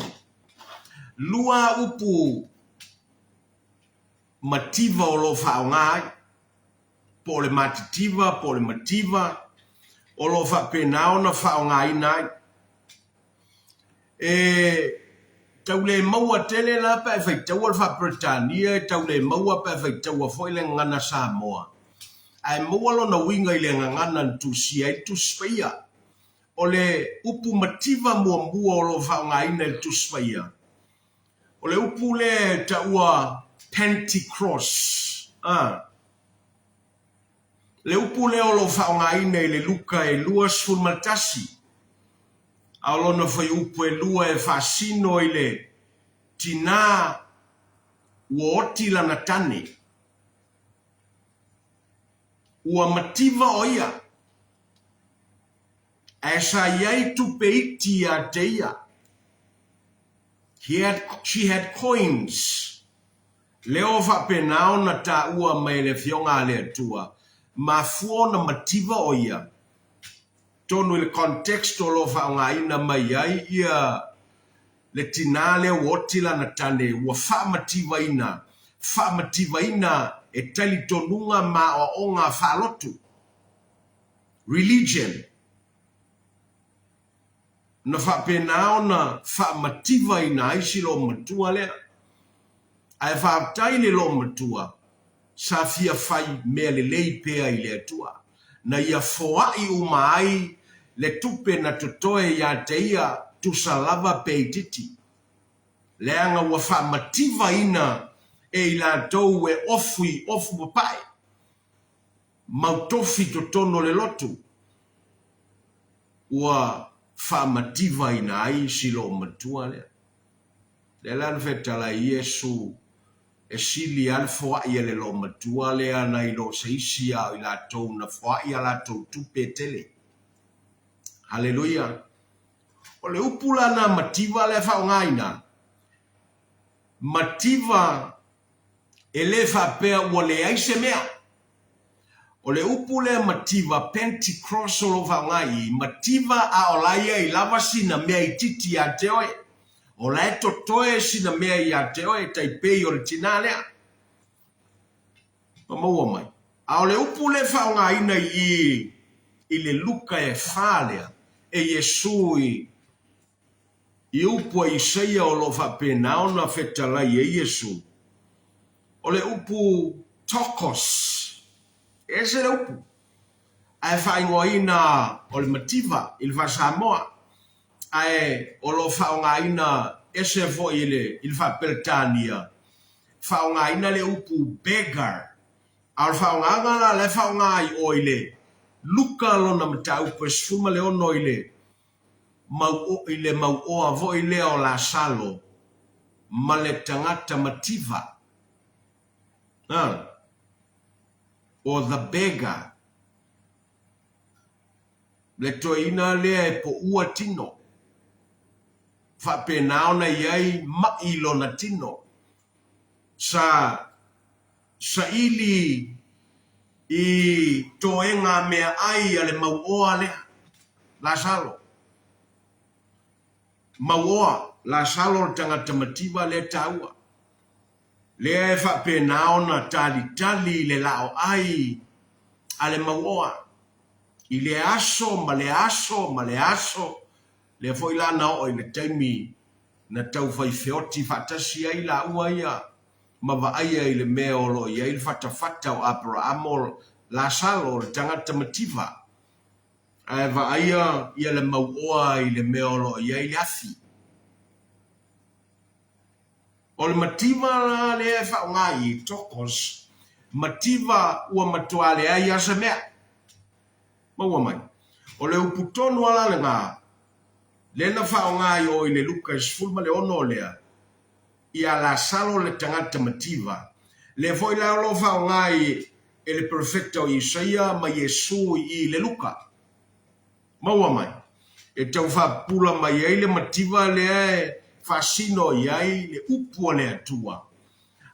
lua upu mativa o lo o faaaoga ai, po o le matitiva po o le mativa, o lo o faapena ona faaaogaina ai. E tau le maua tele la pe a e faitaua le faa-Peretania, e tau le maua pe a e faitaua foi le gagana Samoa, ae maua lona uiga i le gagana na tusia ai le Tusi Paia. O le upu mativa muamua o lo o faaaogaina i le Tusi Paia, o le upu lea e taua Pentecost, a. Le upu lea o lo o faaaogaina i le Luka e 21, a o lona fuaiupu e lua e faasino i le tinā ua oti lana tane, ua mativa o ia, ae sa i ai tupe iti ia te ia. He had, she had coins. Lea o faapena ona taua mai e le Afioga a le Atua, mafua ona mativa o ia, tonu i le context o lo o faaaogaina mai ai ia le tinā lea ua oti lana tane ua faamativaina, faamativaina e talitonuga ma aoaoga faalotu, religion. Na faapena ona faamativaina ai si loomatua lea. Ae faafetai le loomatua sa fia fai mea lelei pea i le Atua, na ia foai uma ai le tupe na totoe ia te ia tusa lava pe itiiti, leaga ua faamativaina e i latou e ofu ofu papae mau tofi totonu o le lotu. Ua faamativaina ai si loomatua lea. Lea la na fetalai Iesu e sili a le foai e le loomatua lea nai lo se isi a o i latou na foai a latou tupe e tele. Haleluia! O le upu la na mativa lea faaaogaina, mativa e le faapea ua leai se mea. O le upu lea mativa, Pentecost o lo o faaaoga i i, mativa a o la ia i lava sina mea itiiti ia te oe. O la e totoe sina mea ia te oe e tai pei o le tina lea. Ma maua mai. A o le upu lea e faaaogaina i i i le Luka e fa lea, e Iesu i I upu a Isaia o lo o faapena ona fetalai ai Iesu, o le upu tokos, e ese le upu, ae faaigoaina o le mativa i le faa-Samoa, ae o lo o faaaogaina ese foi i le faa-Peretania, faaaogaina le upu beggar. A o le faaaogaga la la e faaaoga i o i le Luka lona mataupu e 16 i le mau i le mauoa foi lea o Lasalo ma le tagata mativa, a, or the beggar, le toeaina lea e poua tino, faapena ona i ai ma'i lona tino. Sa saili i toega meaai a le mauoa lea, Lasalo. Mauoa, Lasalo le tagata mativa lea taua, lea e faapena ona talitali i le laoai a le mauoa i lea aso ma lea aso ma lea aso, lea foi la na oo i le taimi na taufai feoti faatasi ai laua ia ma vaaia i le mea o lo o i ai le fatafata o Aperaamo Lasalo, le tagata mativa, ae vaaia ia le mauoa i le mea o lo o i ai le afi. O le mativa la lea e faaaoga i tokos, mativa ua matua leai lava se mea. Maua mai. O le upu tonu lava la lena, lea na faaaoga i o i le Luka 16 lea, ia Lasalo le tagata mativa. Lea foi la o lo o faaaoga e le perofeta o Isaia ma Iesu i i le Luka. Maua mai. E tau faapupula mai ai le mativa lea e faasino i ai le upu a le Atua.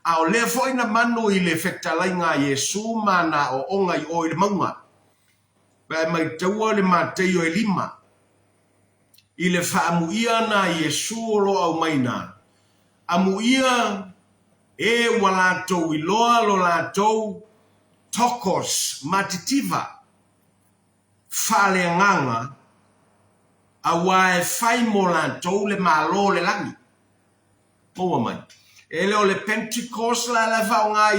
A o lea foi na manu i le fetalaiga a Iesu ma ana aoaoga i o i le mauga. Pe a e maitaua le Mateio e lima. I le faamuia ana a Iesu o lo o aumaina, amuia e ua latou iloa lo latou tokos matitiva faaleagaga, auā e fai mo latou le Malo o le lagi. Maua mai. E le o le Pentecost la la e faaaoga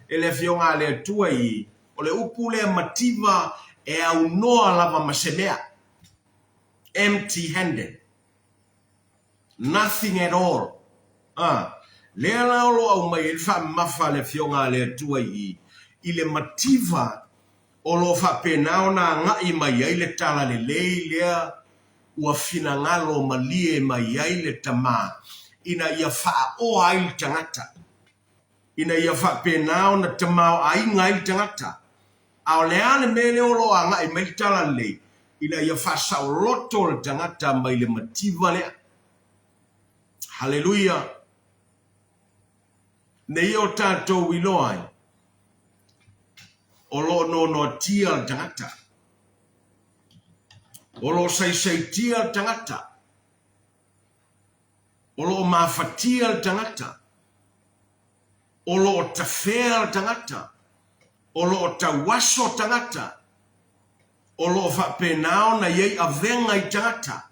e le Afioga a le Atua i, o le upu lea mativa e aunoa lava ma se mea. Empty handed. Nothing at all. A, lea la o lo o aumai ai le faamamafa a le Afioga a le Atua i i, i le mativa o lo o faapena ona agai mai ai le talalelei lea ua finagalo malie mai ai le Tama ina ia faaoa ai le tagata, ina ia faapena ona tamaoaiga ai le tagata. A o le a le mea lea o lo o agai mai le talalelei? Ina ia faasaoloto le tagata mai le mativa lea. Haleluia! Nei o tatou iloa ai, o lo o noanoatia le tagata. O lo o saisaitia le tagata. O lo o mafatia le tagata. O lo o tafea le tagata. O lo o tauaso tagata. O lo o faapena ona i ai avega i tagata.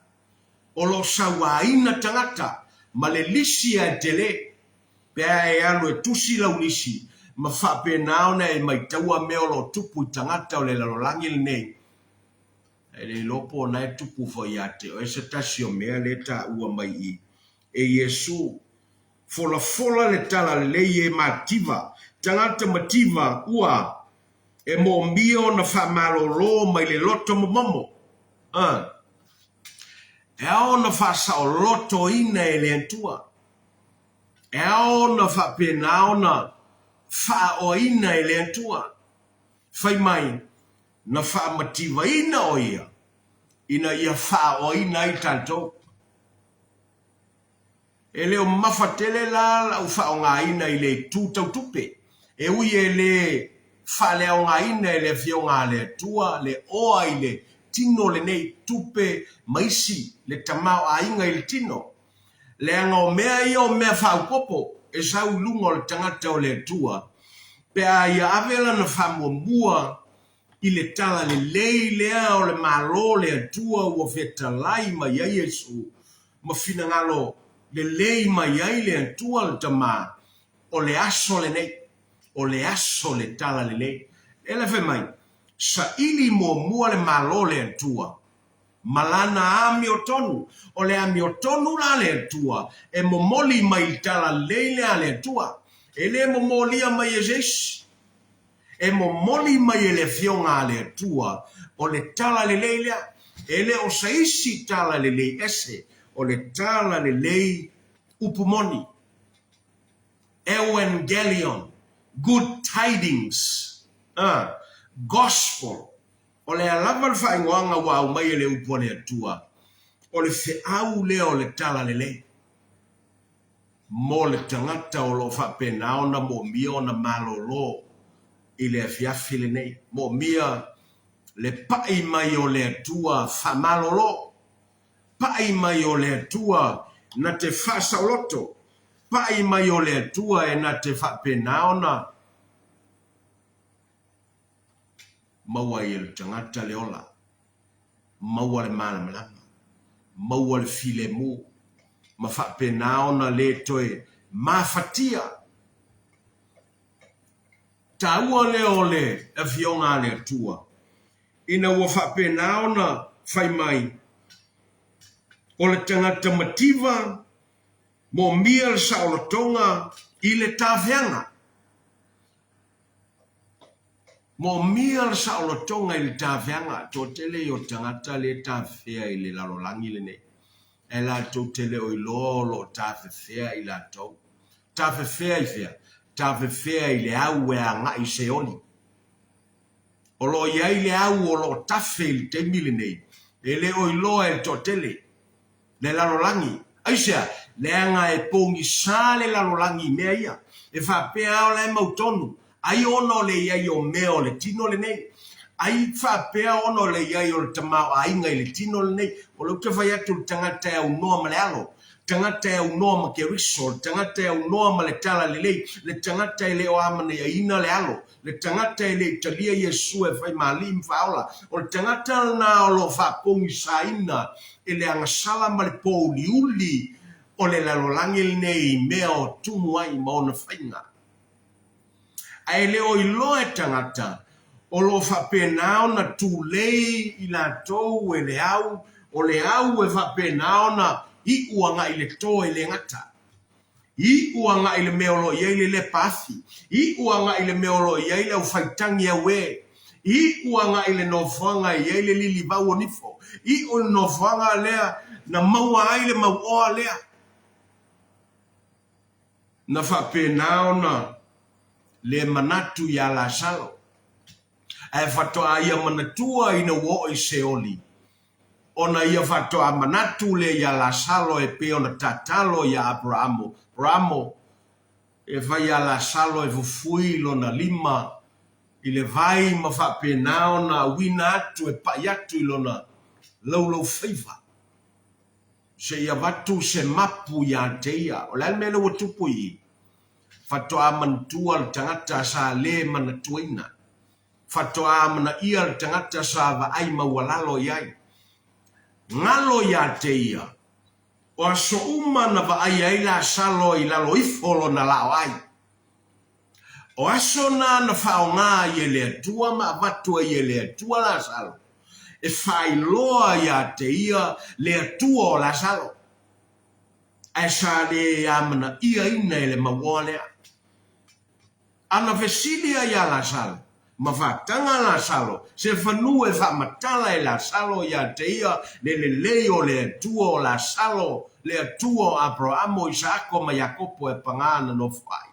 O lo o sauaina tagata ma le lisi ae tele. Pe a e alu e tusi lau lisi ma faapena ona e maitaua mea o lo o tupu i tagata o le lalolagi lenei, e le iloa po o na e tupu foi ia te oe se tasi o mea lea e taua mai i e Iesu. Folafola le talalelei e mativa, tagata mativa ua e moomia ona faamalolo mai le loto momomo. A. E ao ona faasaolotoina e le Atua. E ao ona faapena ona faaoaina e le Atua. Fai mai, na faamativaina o Ia ina ia faaoaina ai tatou. E le o mamafa tele la lau faaaogaina i le itu tau tupe, e ui e le faaleaogaina e le Afioga a le Atua le oa i le tino lenei, tupe ma isi le tamaoaiga i le tino. Leaga o mea ia o mea faaopoopo e sau i luga o le tagata o le Atua pe a ia ave lana faamuamua i le tala lelei lea o le Malo o le Atua ua fetalai mai ai Iesu ma finagalo lelei mai ai le Atua le Tama, o le aso lenei, o le aso o le tala lelei. Lea la fai mai, saili muamua le Malo o le Atua ma lana amiotonu. O le amiotonu la a le Atua e momoli mai i le tala lelei lea a le Atua. E le momolia mai e se isi. E momoli mai e le Afioga a le Atua o le tala lelei lea. E le o se isi tala lelei ese, o le tala lelei upu moni. Euangelion, good tidings, a, gospel. O lea lava le faaigoaga ua aumai e le upu a le Atua, o le feau lea o le tala lelei mo le tagata o lo o faapena ona moomia ona malolo i le afiafi lenei, moomia le pai mai o le Atua faamalolo, pai mai o le Atua na te faasaoloto, pai mai o le Atua e na te faapena ona Maua ai e le tagata le ola, maua le malamalama, maua le filemu, ma faapena ona le toe mafatia. Taua lea o le Afioga a le Atua, ina ua faapena ona fai mai, o le tagata mativa moomia le saolotoga i le tafeaga. Moomia le saolotoga i le tafeaga, toatele ia o tagata lea e tafefea i le lalolagi lenei, ae latou te le o iloa o lo o tafefea i latou. Tafefea i fea? Tafefea i le au e agai i Seoli. O lo o i ai le au o lo o tafe i le taimi lenei, e le o iloa e le toatele. Le lalolagi. Aisea? Leaga e pogisa le lalolagi i mea ia. E faapea lava o la e mautonu, ai ona o le i ai o mea o le tino lenei. Ai faapea ona o le i ai o le tamaoaiga i le tino lenei. O lea ou te fai atu le tagata e aunoa ma le alo, tagata e aunoa ma Keriso, le tagata e aunoa ma le talalelei, le tagata e le o amanaiaina le alo, Le tagata e le i talia Iesu e fai ma Alii ma Faaola, o le tagata lena o lo o faapogisaina e le agasala ma le pōuliuli o le lalolagi lenei i mea o tumu ai ma ona faiga. Ae e le o iloa e tagata o lo o faapena ona tulei i latou e le au, o le au e faapena ona iu agai i le to e le gata. Iu agai i le mea o lo o i ai le lepa afi. Iu agai i le mea o lo o i ai le aufaitagi auē. Iu agai i le nofoaga e i ai le lilivau o nifo. Iu i le nofoaga lea na maua ai le mauoa lea. Na faapena ona le manatu iā Lasalo, ae faatoa ia manatua ina ua oo i Seoli. Ona ia faatoa manatu lea iā Lasalo e pei ona tatalo iā Aperamo, Aperamo, e fai iā Lasalo e fufui lona lima i le vai ma faapena ona auina atu e pai atu i lona laulaufaiva, seia avatu se mapu iā te ia. O le a le mea lea ua tupu i i? Faatoa manatua le tagata sa le manatuaina. Faatoa amanaia le tagata sa vaai maualalo i ai. Galo iā te ia, o aso uma na vaai ai Lasalo i lalo ifo o lona laoai. O aso na na faaaoga ai e le Atua ma avatu ai e le Atua Lasalo, e faailoa iā te ia le Atua o Lasalo. Ae sa le amanaiaina e le mauoa lea. A na fesili ai iā Lasalo, ma faataga a Lasalo, se fanua e faamatala e Lasalo iā te ia le lelei o le Atua o Lasalo, le Atua o Aperahamo, o Isaako ma Iakopo e pagā na nofo ai.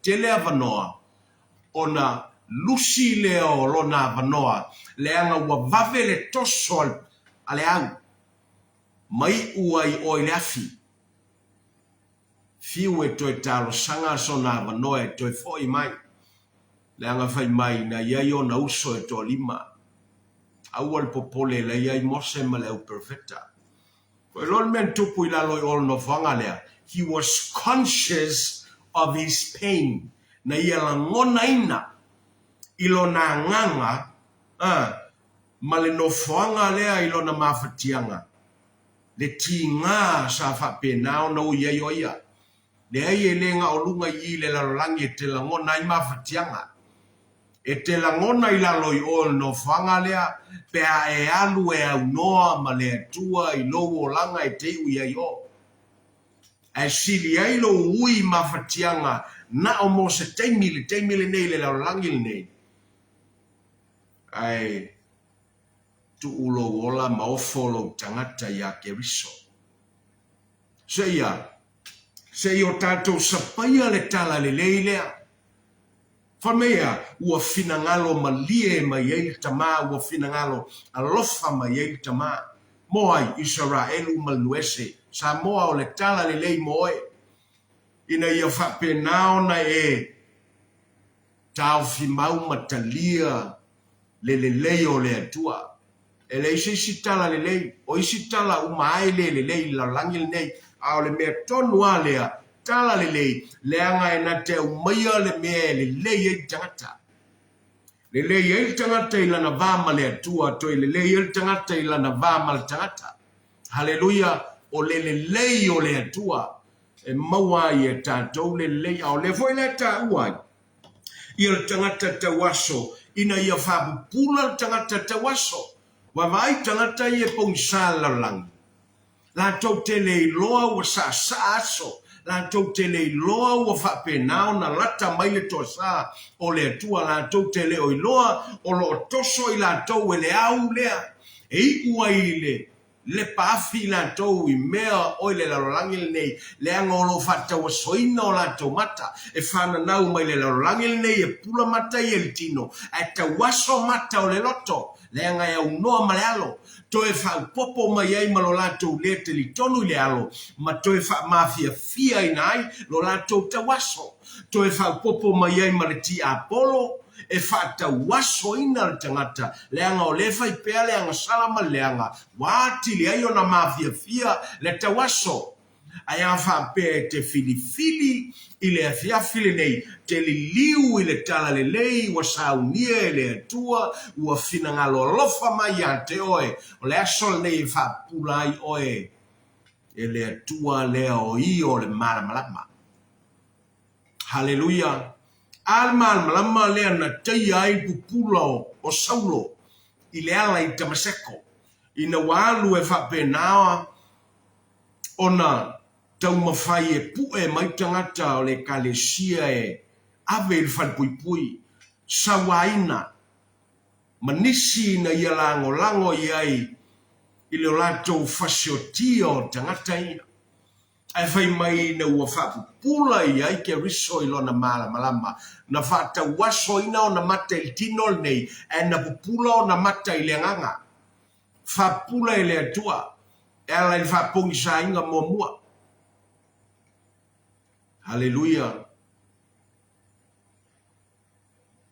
Tele avanoa ona lusi lea o lona avanoa, leaga ua vave le toso a le au, ma iʻu ai oe i le afi. Fiu e toe talosaga sona avanoa e toe foʻi mai. Leaga fai mai na i ai ona uso e toalima. Aua le popole la i ai Mose ma le au perofeta. Foi loa le mea na tupu i lalo i o le nofoaga lea, he was conscious of his pain, na ia lagonaina i lona agaga a, ma le nofoaga lea i lona mafatiaga, le tiga sa faapena ona ui ai o ia. Leai e le ga o luga i i le lalolagi e te lagona ai mafatiaga. E te lagona i lalo i o le nofoaga lea pe a e alu e aunoa ma le Atua i lou olaga e te iu i ai o. Ae sili ai lou ui mafatiaga na o mo se taimi i le taimi lenei i le lalolagi lenei, ae tuu lou ola ma ofo lou tagata iā Keriso. Seia, se i o tatou sapaia le tala lelei lea. Fai mai ea, ua finagalo malie mai ai le Tama, ua finagalo alofa mai ai le Tama. Mo ai, Isaraelu ma le Nuese, Samoa o le tala lelei mo oe, ina ia faapena ona e taofi mau ma talia le lelei o le Atua. E leai se isi tala lelei, o isi tala uma lava e le lelei i le lalolagi lenei, a o le mea tonu lava lea, tala lelei, leaga e na te aumaia le mea e lelei ai le tagata. Lelei ai le tagata i lana va ma le Atua, toe lelei ai le tagata i lana va ma le tagata. Haleluia! O le lelei o le Atua e maua ai e tatou le lelei, a o lea foi la e taua ai ia le tagata tauaso ina ia faapupula le tagata tauaso. Vaavaai tagata ia e pogisa le lalolagi. Latou te le iloa ua saasaa aso, latou te le iloa ua faapena ona lata mai le toasa o le Atua, latou te le o iloa o lo o toso i latou e le au lea e iu ai i le Lepa afi i latou i mea o i le lalolagi lenei, leaga o lo o faatauasoina o latou mata, e fananau mai le lalolagi lenei e pula mata ia i le tino, ae tauaso mata o le loto, leaga e aunoa ma le alo, toe faaopoopo mai ai ma lo latou le talitonu i le alo, ma toe faamafiafiaina ai lo latou tauaso, toe faaopoopo mai ai ma le tiapolo, e faatauasoina le tagata, leaga o lea e fai pea le agasala ma le leaga, ua atili ai ona mafiafia le tauaso. Ae a faapea e te filifili i le afiafi lenei, te liliu i le talalelei ua saunia e le Atua, ua finagalo alofa mai ia te oe, o le aso lenei e faapupula ai oe e le Atua lea o ia o le malamalama. Haleluia! A le malamalama lea na taia ai le pupula o Saulo i le ala i Tamaseko, ina ua alu e faapena ona taumafai e pue mai tagata o le Ekalesia e ave i le falepuipui, sauaina ma nisi ina ia lagolago i ai i le latou fasiotia o tagata ia. Ae fai mai ina ua faapupula i ai Keriso i lona malamalama, na faatauasoina ona mata i le tino lenei, ae na pupula ona mata i le agaga. Faapupula e le Atua, e ala i le faapogisaina muamua. Haleluia!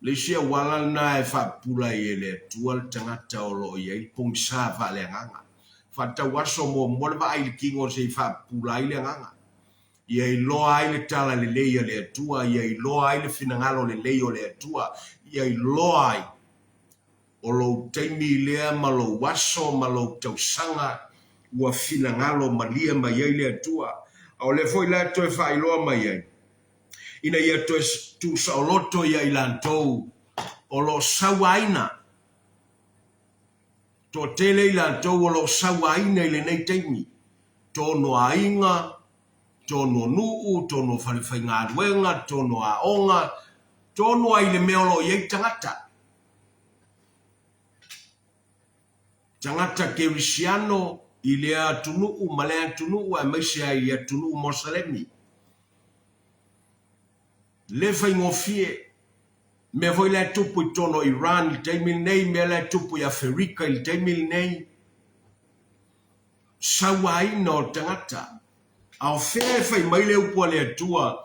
Le isi auala lena e faapupula ai e le Atua le tagata o lo o i ai le pogisa faaleagaga. Faatauaso muamua le vaai i le tino se i faapupula ai le agaga. Ia iloa ai le tala lelei a le Atua, ia iloa ai le finagalo lelei o le Atua, ia iloa ai o lou taimi lea ma lou aso ma lou tausaga ua finagalo malie mai ai le Atua. A o lea foi la e toe faailoa mai ai, ina ia toe tuusaoloto ia i latou o lo o sauaina. Toatele i latou o lo o sauaina i lenei taimi, tonu o aiga, tonu o nuu, tonu o falefaigaluega, tonu o aoga, tonu lava i le mea o lo o i ai tagata. Tagata kerisiano i lea atunuu ma lea atunuu aemaise ai i atunuu Mosalemi. Le faigofie. Mea foi la e tupu i totonu o Iran i le taimi lenei, mea la e tupu i Aferika i le taimi lenei, sauaina o tagata. A o fea e fai mai le upu a le Atua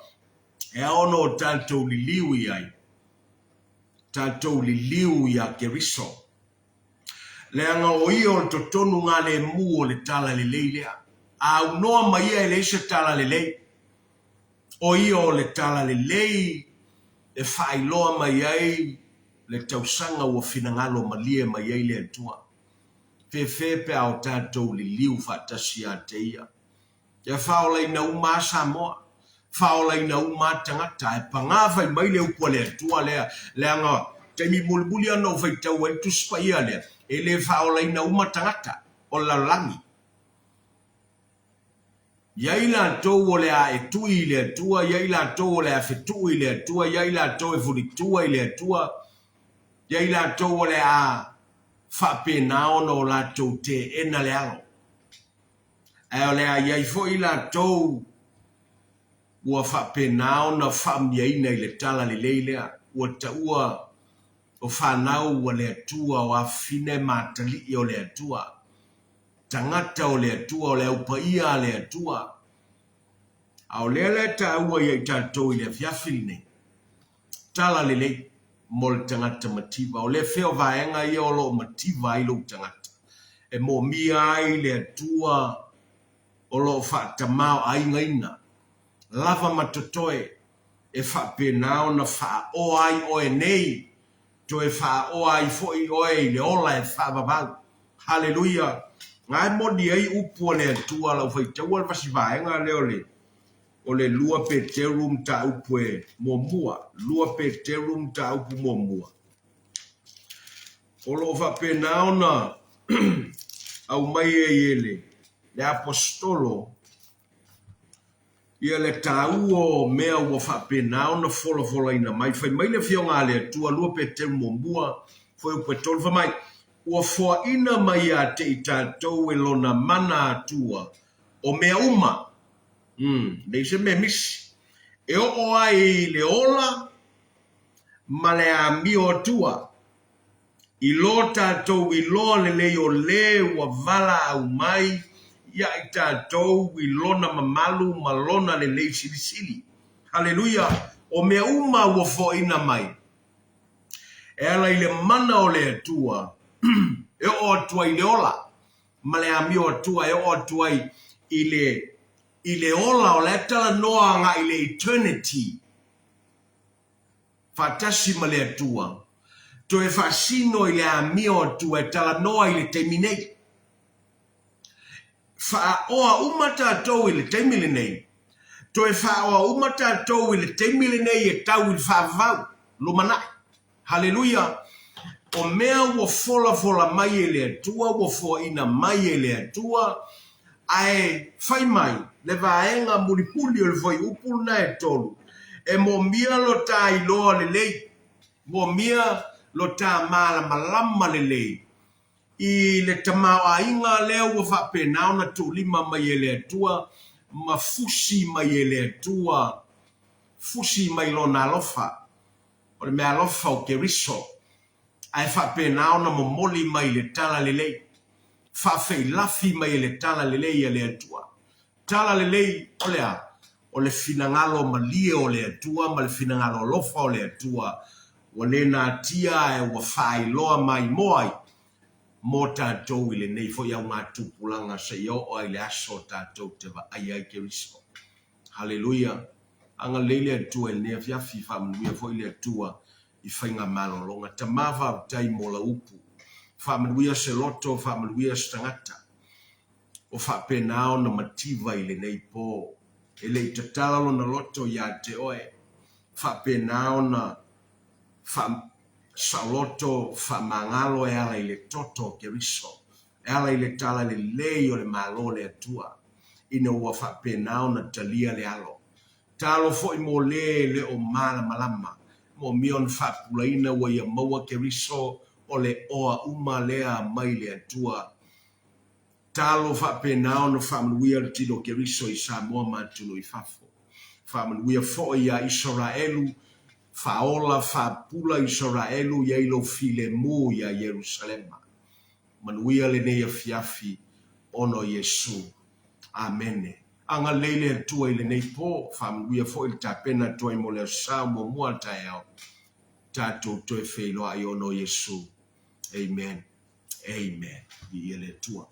e ao ona o tatou liliu i ai? Tatou liliu iā Keriso. Leaga o ia o le totonu galemu o le Tala Lelei lea. A aunoa ma ia e leai se Tala Lelei. O ia o le Tala Lelei e faailoa mai ai le tausaga ua finagalo malie mai ai le Atua. Fefe pe a o tatou liliu faatasi ia te ia. Ia faaolaina uma a Samoa, faaolaina uma a tagata, ae paga fai mai le upu a le Atua lea, leaga taimi mulimuli lava na ou faitau ai le Tusi Paia lea, e le faaolaina uma tagata o le lalolagi. Ia i latou o le a e tui i le Atua, ia i latou o le a fetuu i le Atua, ia i latou e fulitua i le Atua, ia i latou o le a faapena ona o latou teena le alo. Ae o le a i ai foi i latou ua faapena ona faamiaina i le tala lelei lea, ua taua o fanau a le Atua, o afafine ma atalii o le Atua, tagata o le Atua, o le au paia a le Atua. A o lea la e taua ia i tatou i le afiafi lenei, tala lelei mo le tagata mativa. O le fea o vaega ia o lo o mativa ai lou tagata, e moomia ai le Atua o lo o faatamaoaigaina lava ma totoe e faapena ona faaoa ai oe nei, toe faaoa ai foi oe i le ola e faavavau. Haleluia! Na e moni ai upu a le Atua, lau faitaua le vasi vaega lea o le O le 2 Peteru mataupu e muamua, 2 Peteru mataupu muamua. O lo o faapena ona aumai ai e le, le Aposetolo ia le taua o mea ua faapena ona folafolaina mai. Fai mai le Afioga a le Atua, 2 Peteru muamua, fuaiupu e 3, fai mai, Ua foaina mai ia te i tatou e Lona mana Atua o mea uma, Umm, leai se mea misi. E oo ai i le ola ma le amio atua, i lo tatou iloa lelei o le ua valaau mai ia i tatou i lona mamalu ma lona lelei silisili. Haleluia! O mea uma ua foaina mai e ala i le mana o le Atua e oo atu ai i le ola ma le amio atua e oo atu ai i le i le ola o la e talanoa agai i le eternity faatasi ma le Atua, toe faasino i le amio atua e talanoa i le taimi nei. Faaoa uma tatou i le taimi lenei, toe faaoa uma tatou i le taimi lenei e tau i le faavavau, lumanai. Haleluia! O mea ua folafola mai e le Atua, ua foaina mai e le Atua, ae fai mai le vaega mulimuli o le fuaiupu lena e 3, e moomia lo ta iloa lelei, moomia lo ta malamalama lelei i le tamaoaiga lea ua faapena ona tuulima mai e le Atua ma fusi mai e le Atua, fusi mai Lona alofa. O le meaalofa o Keriso, ae faapena ona momoli mai le tala lelei, faafeilafi mai e le tala lelei a le Atua. Tala lelei o le a? O le finagalo malie o le Atua ma le finagalo alofa o le Atua ua le natia ae ua faailoa maimoa ai mo tatou i lenei foi augatupulaga seia oo ai i le aso tatou te vaaia ai Keriso. Haleluia! Agalelei le Atua i lenei afiafi, faamanuia foi le Atua i faigamalologa. Tama faafetai mo lau upu. Faamanuia se loto, faamanuia se tagata. O faapena ona mativa i lenei po. E le i tatala lona loto ia te oe. Faapena ona faasaoloto, faamagalo e ala i le toto o Keriso. E ala i le tala lelei o le Malo o le Atua, ina ua faapena ona talia le alo. Talo foi mo le e le o malamalama, moomia ona faapulaina ua ia maua Keriso o le oa uma lea mai le Atua. Talo faapena ona faamanuia le tino o Keriso i Samoa ma atunuu i fafo. Faamanuia foi ia Isaraelu, faaola faapula Isaraelu i ai lou filemu ia Ierusalema. Manuia lenei afiafi ona o Iesu. Amene. Agalelei le Atua i lenei po, faamanuia foi le tapena atu ai mo le Aso Sa muamua a le taeao. Tatou toe feiloai ona o Iesu. Amen. Amen. Viia le Atua.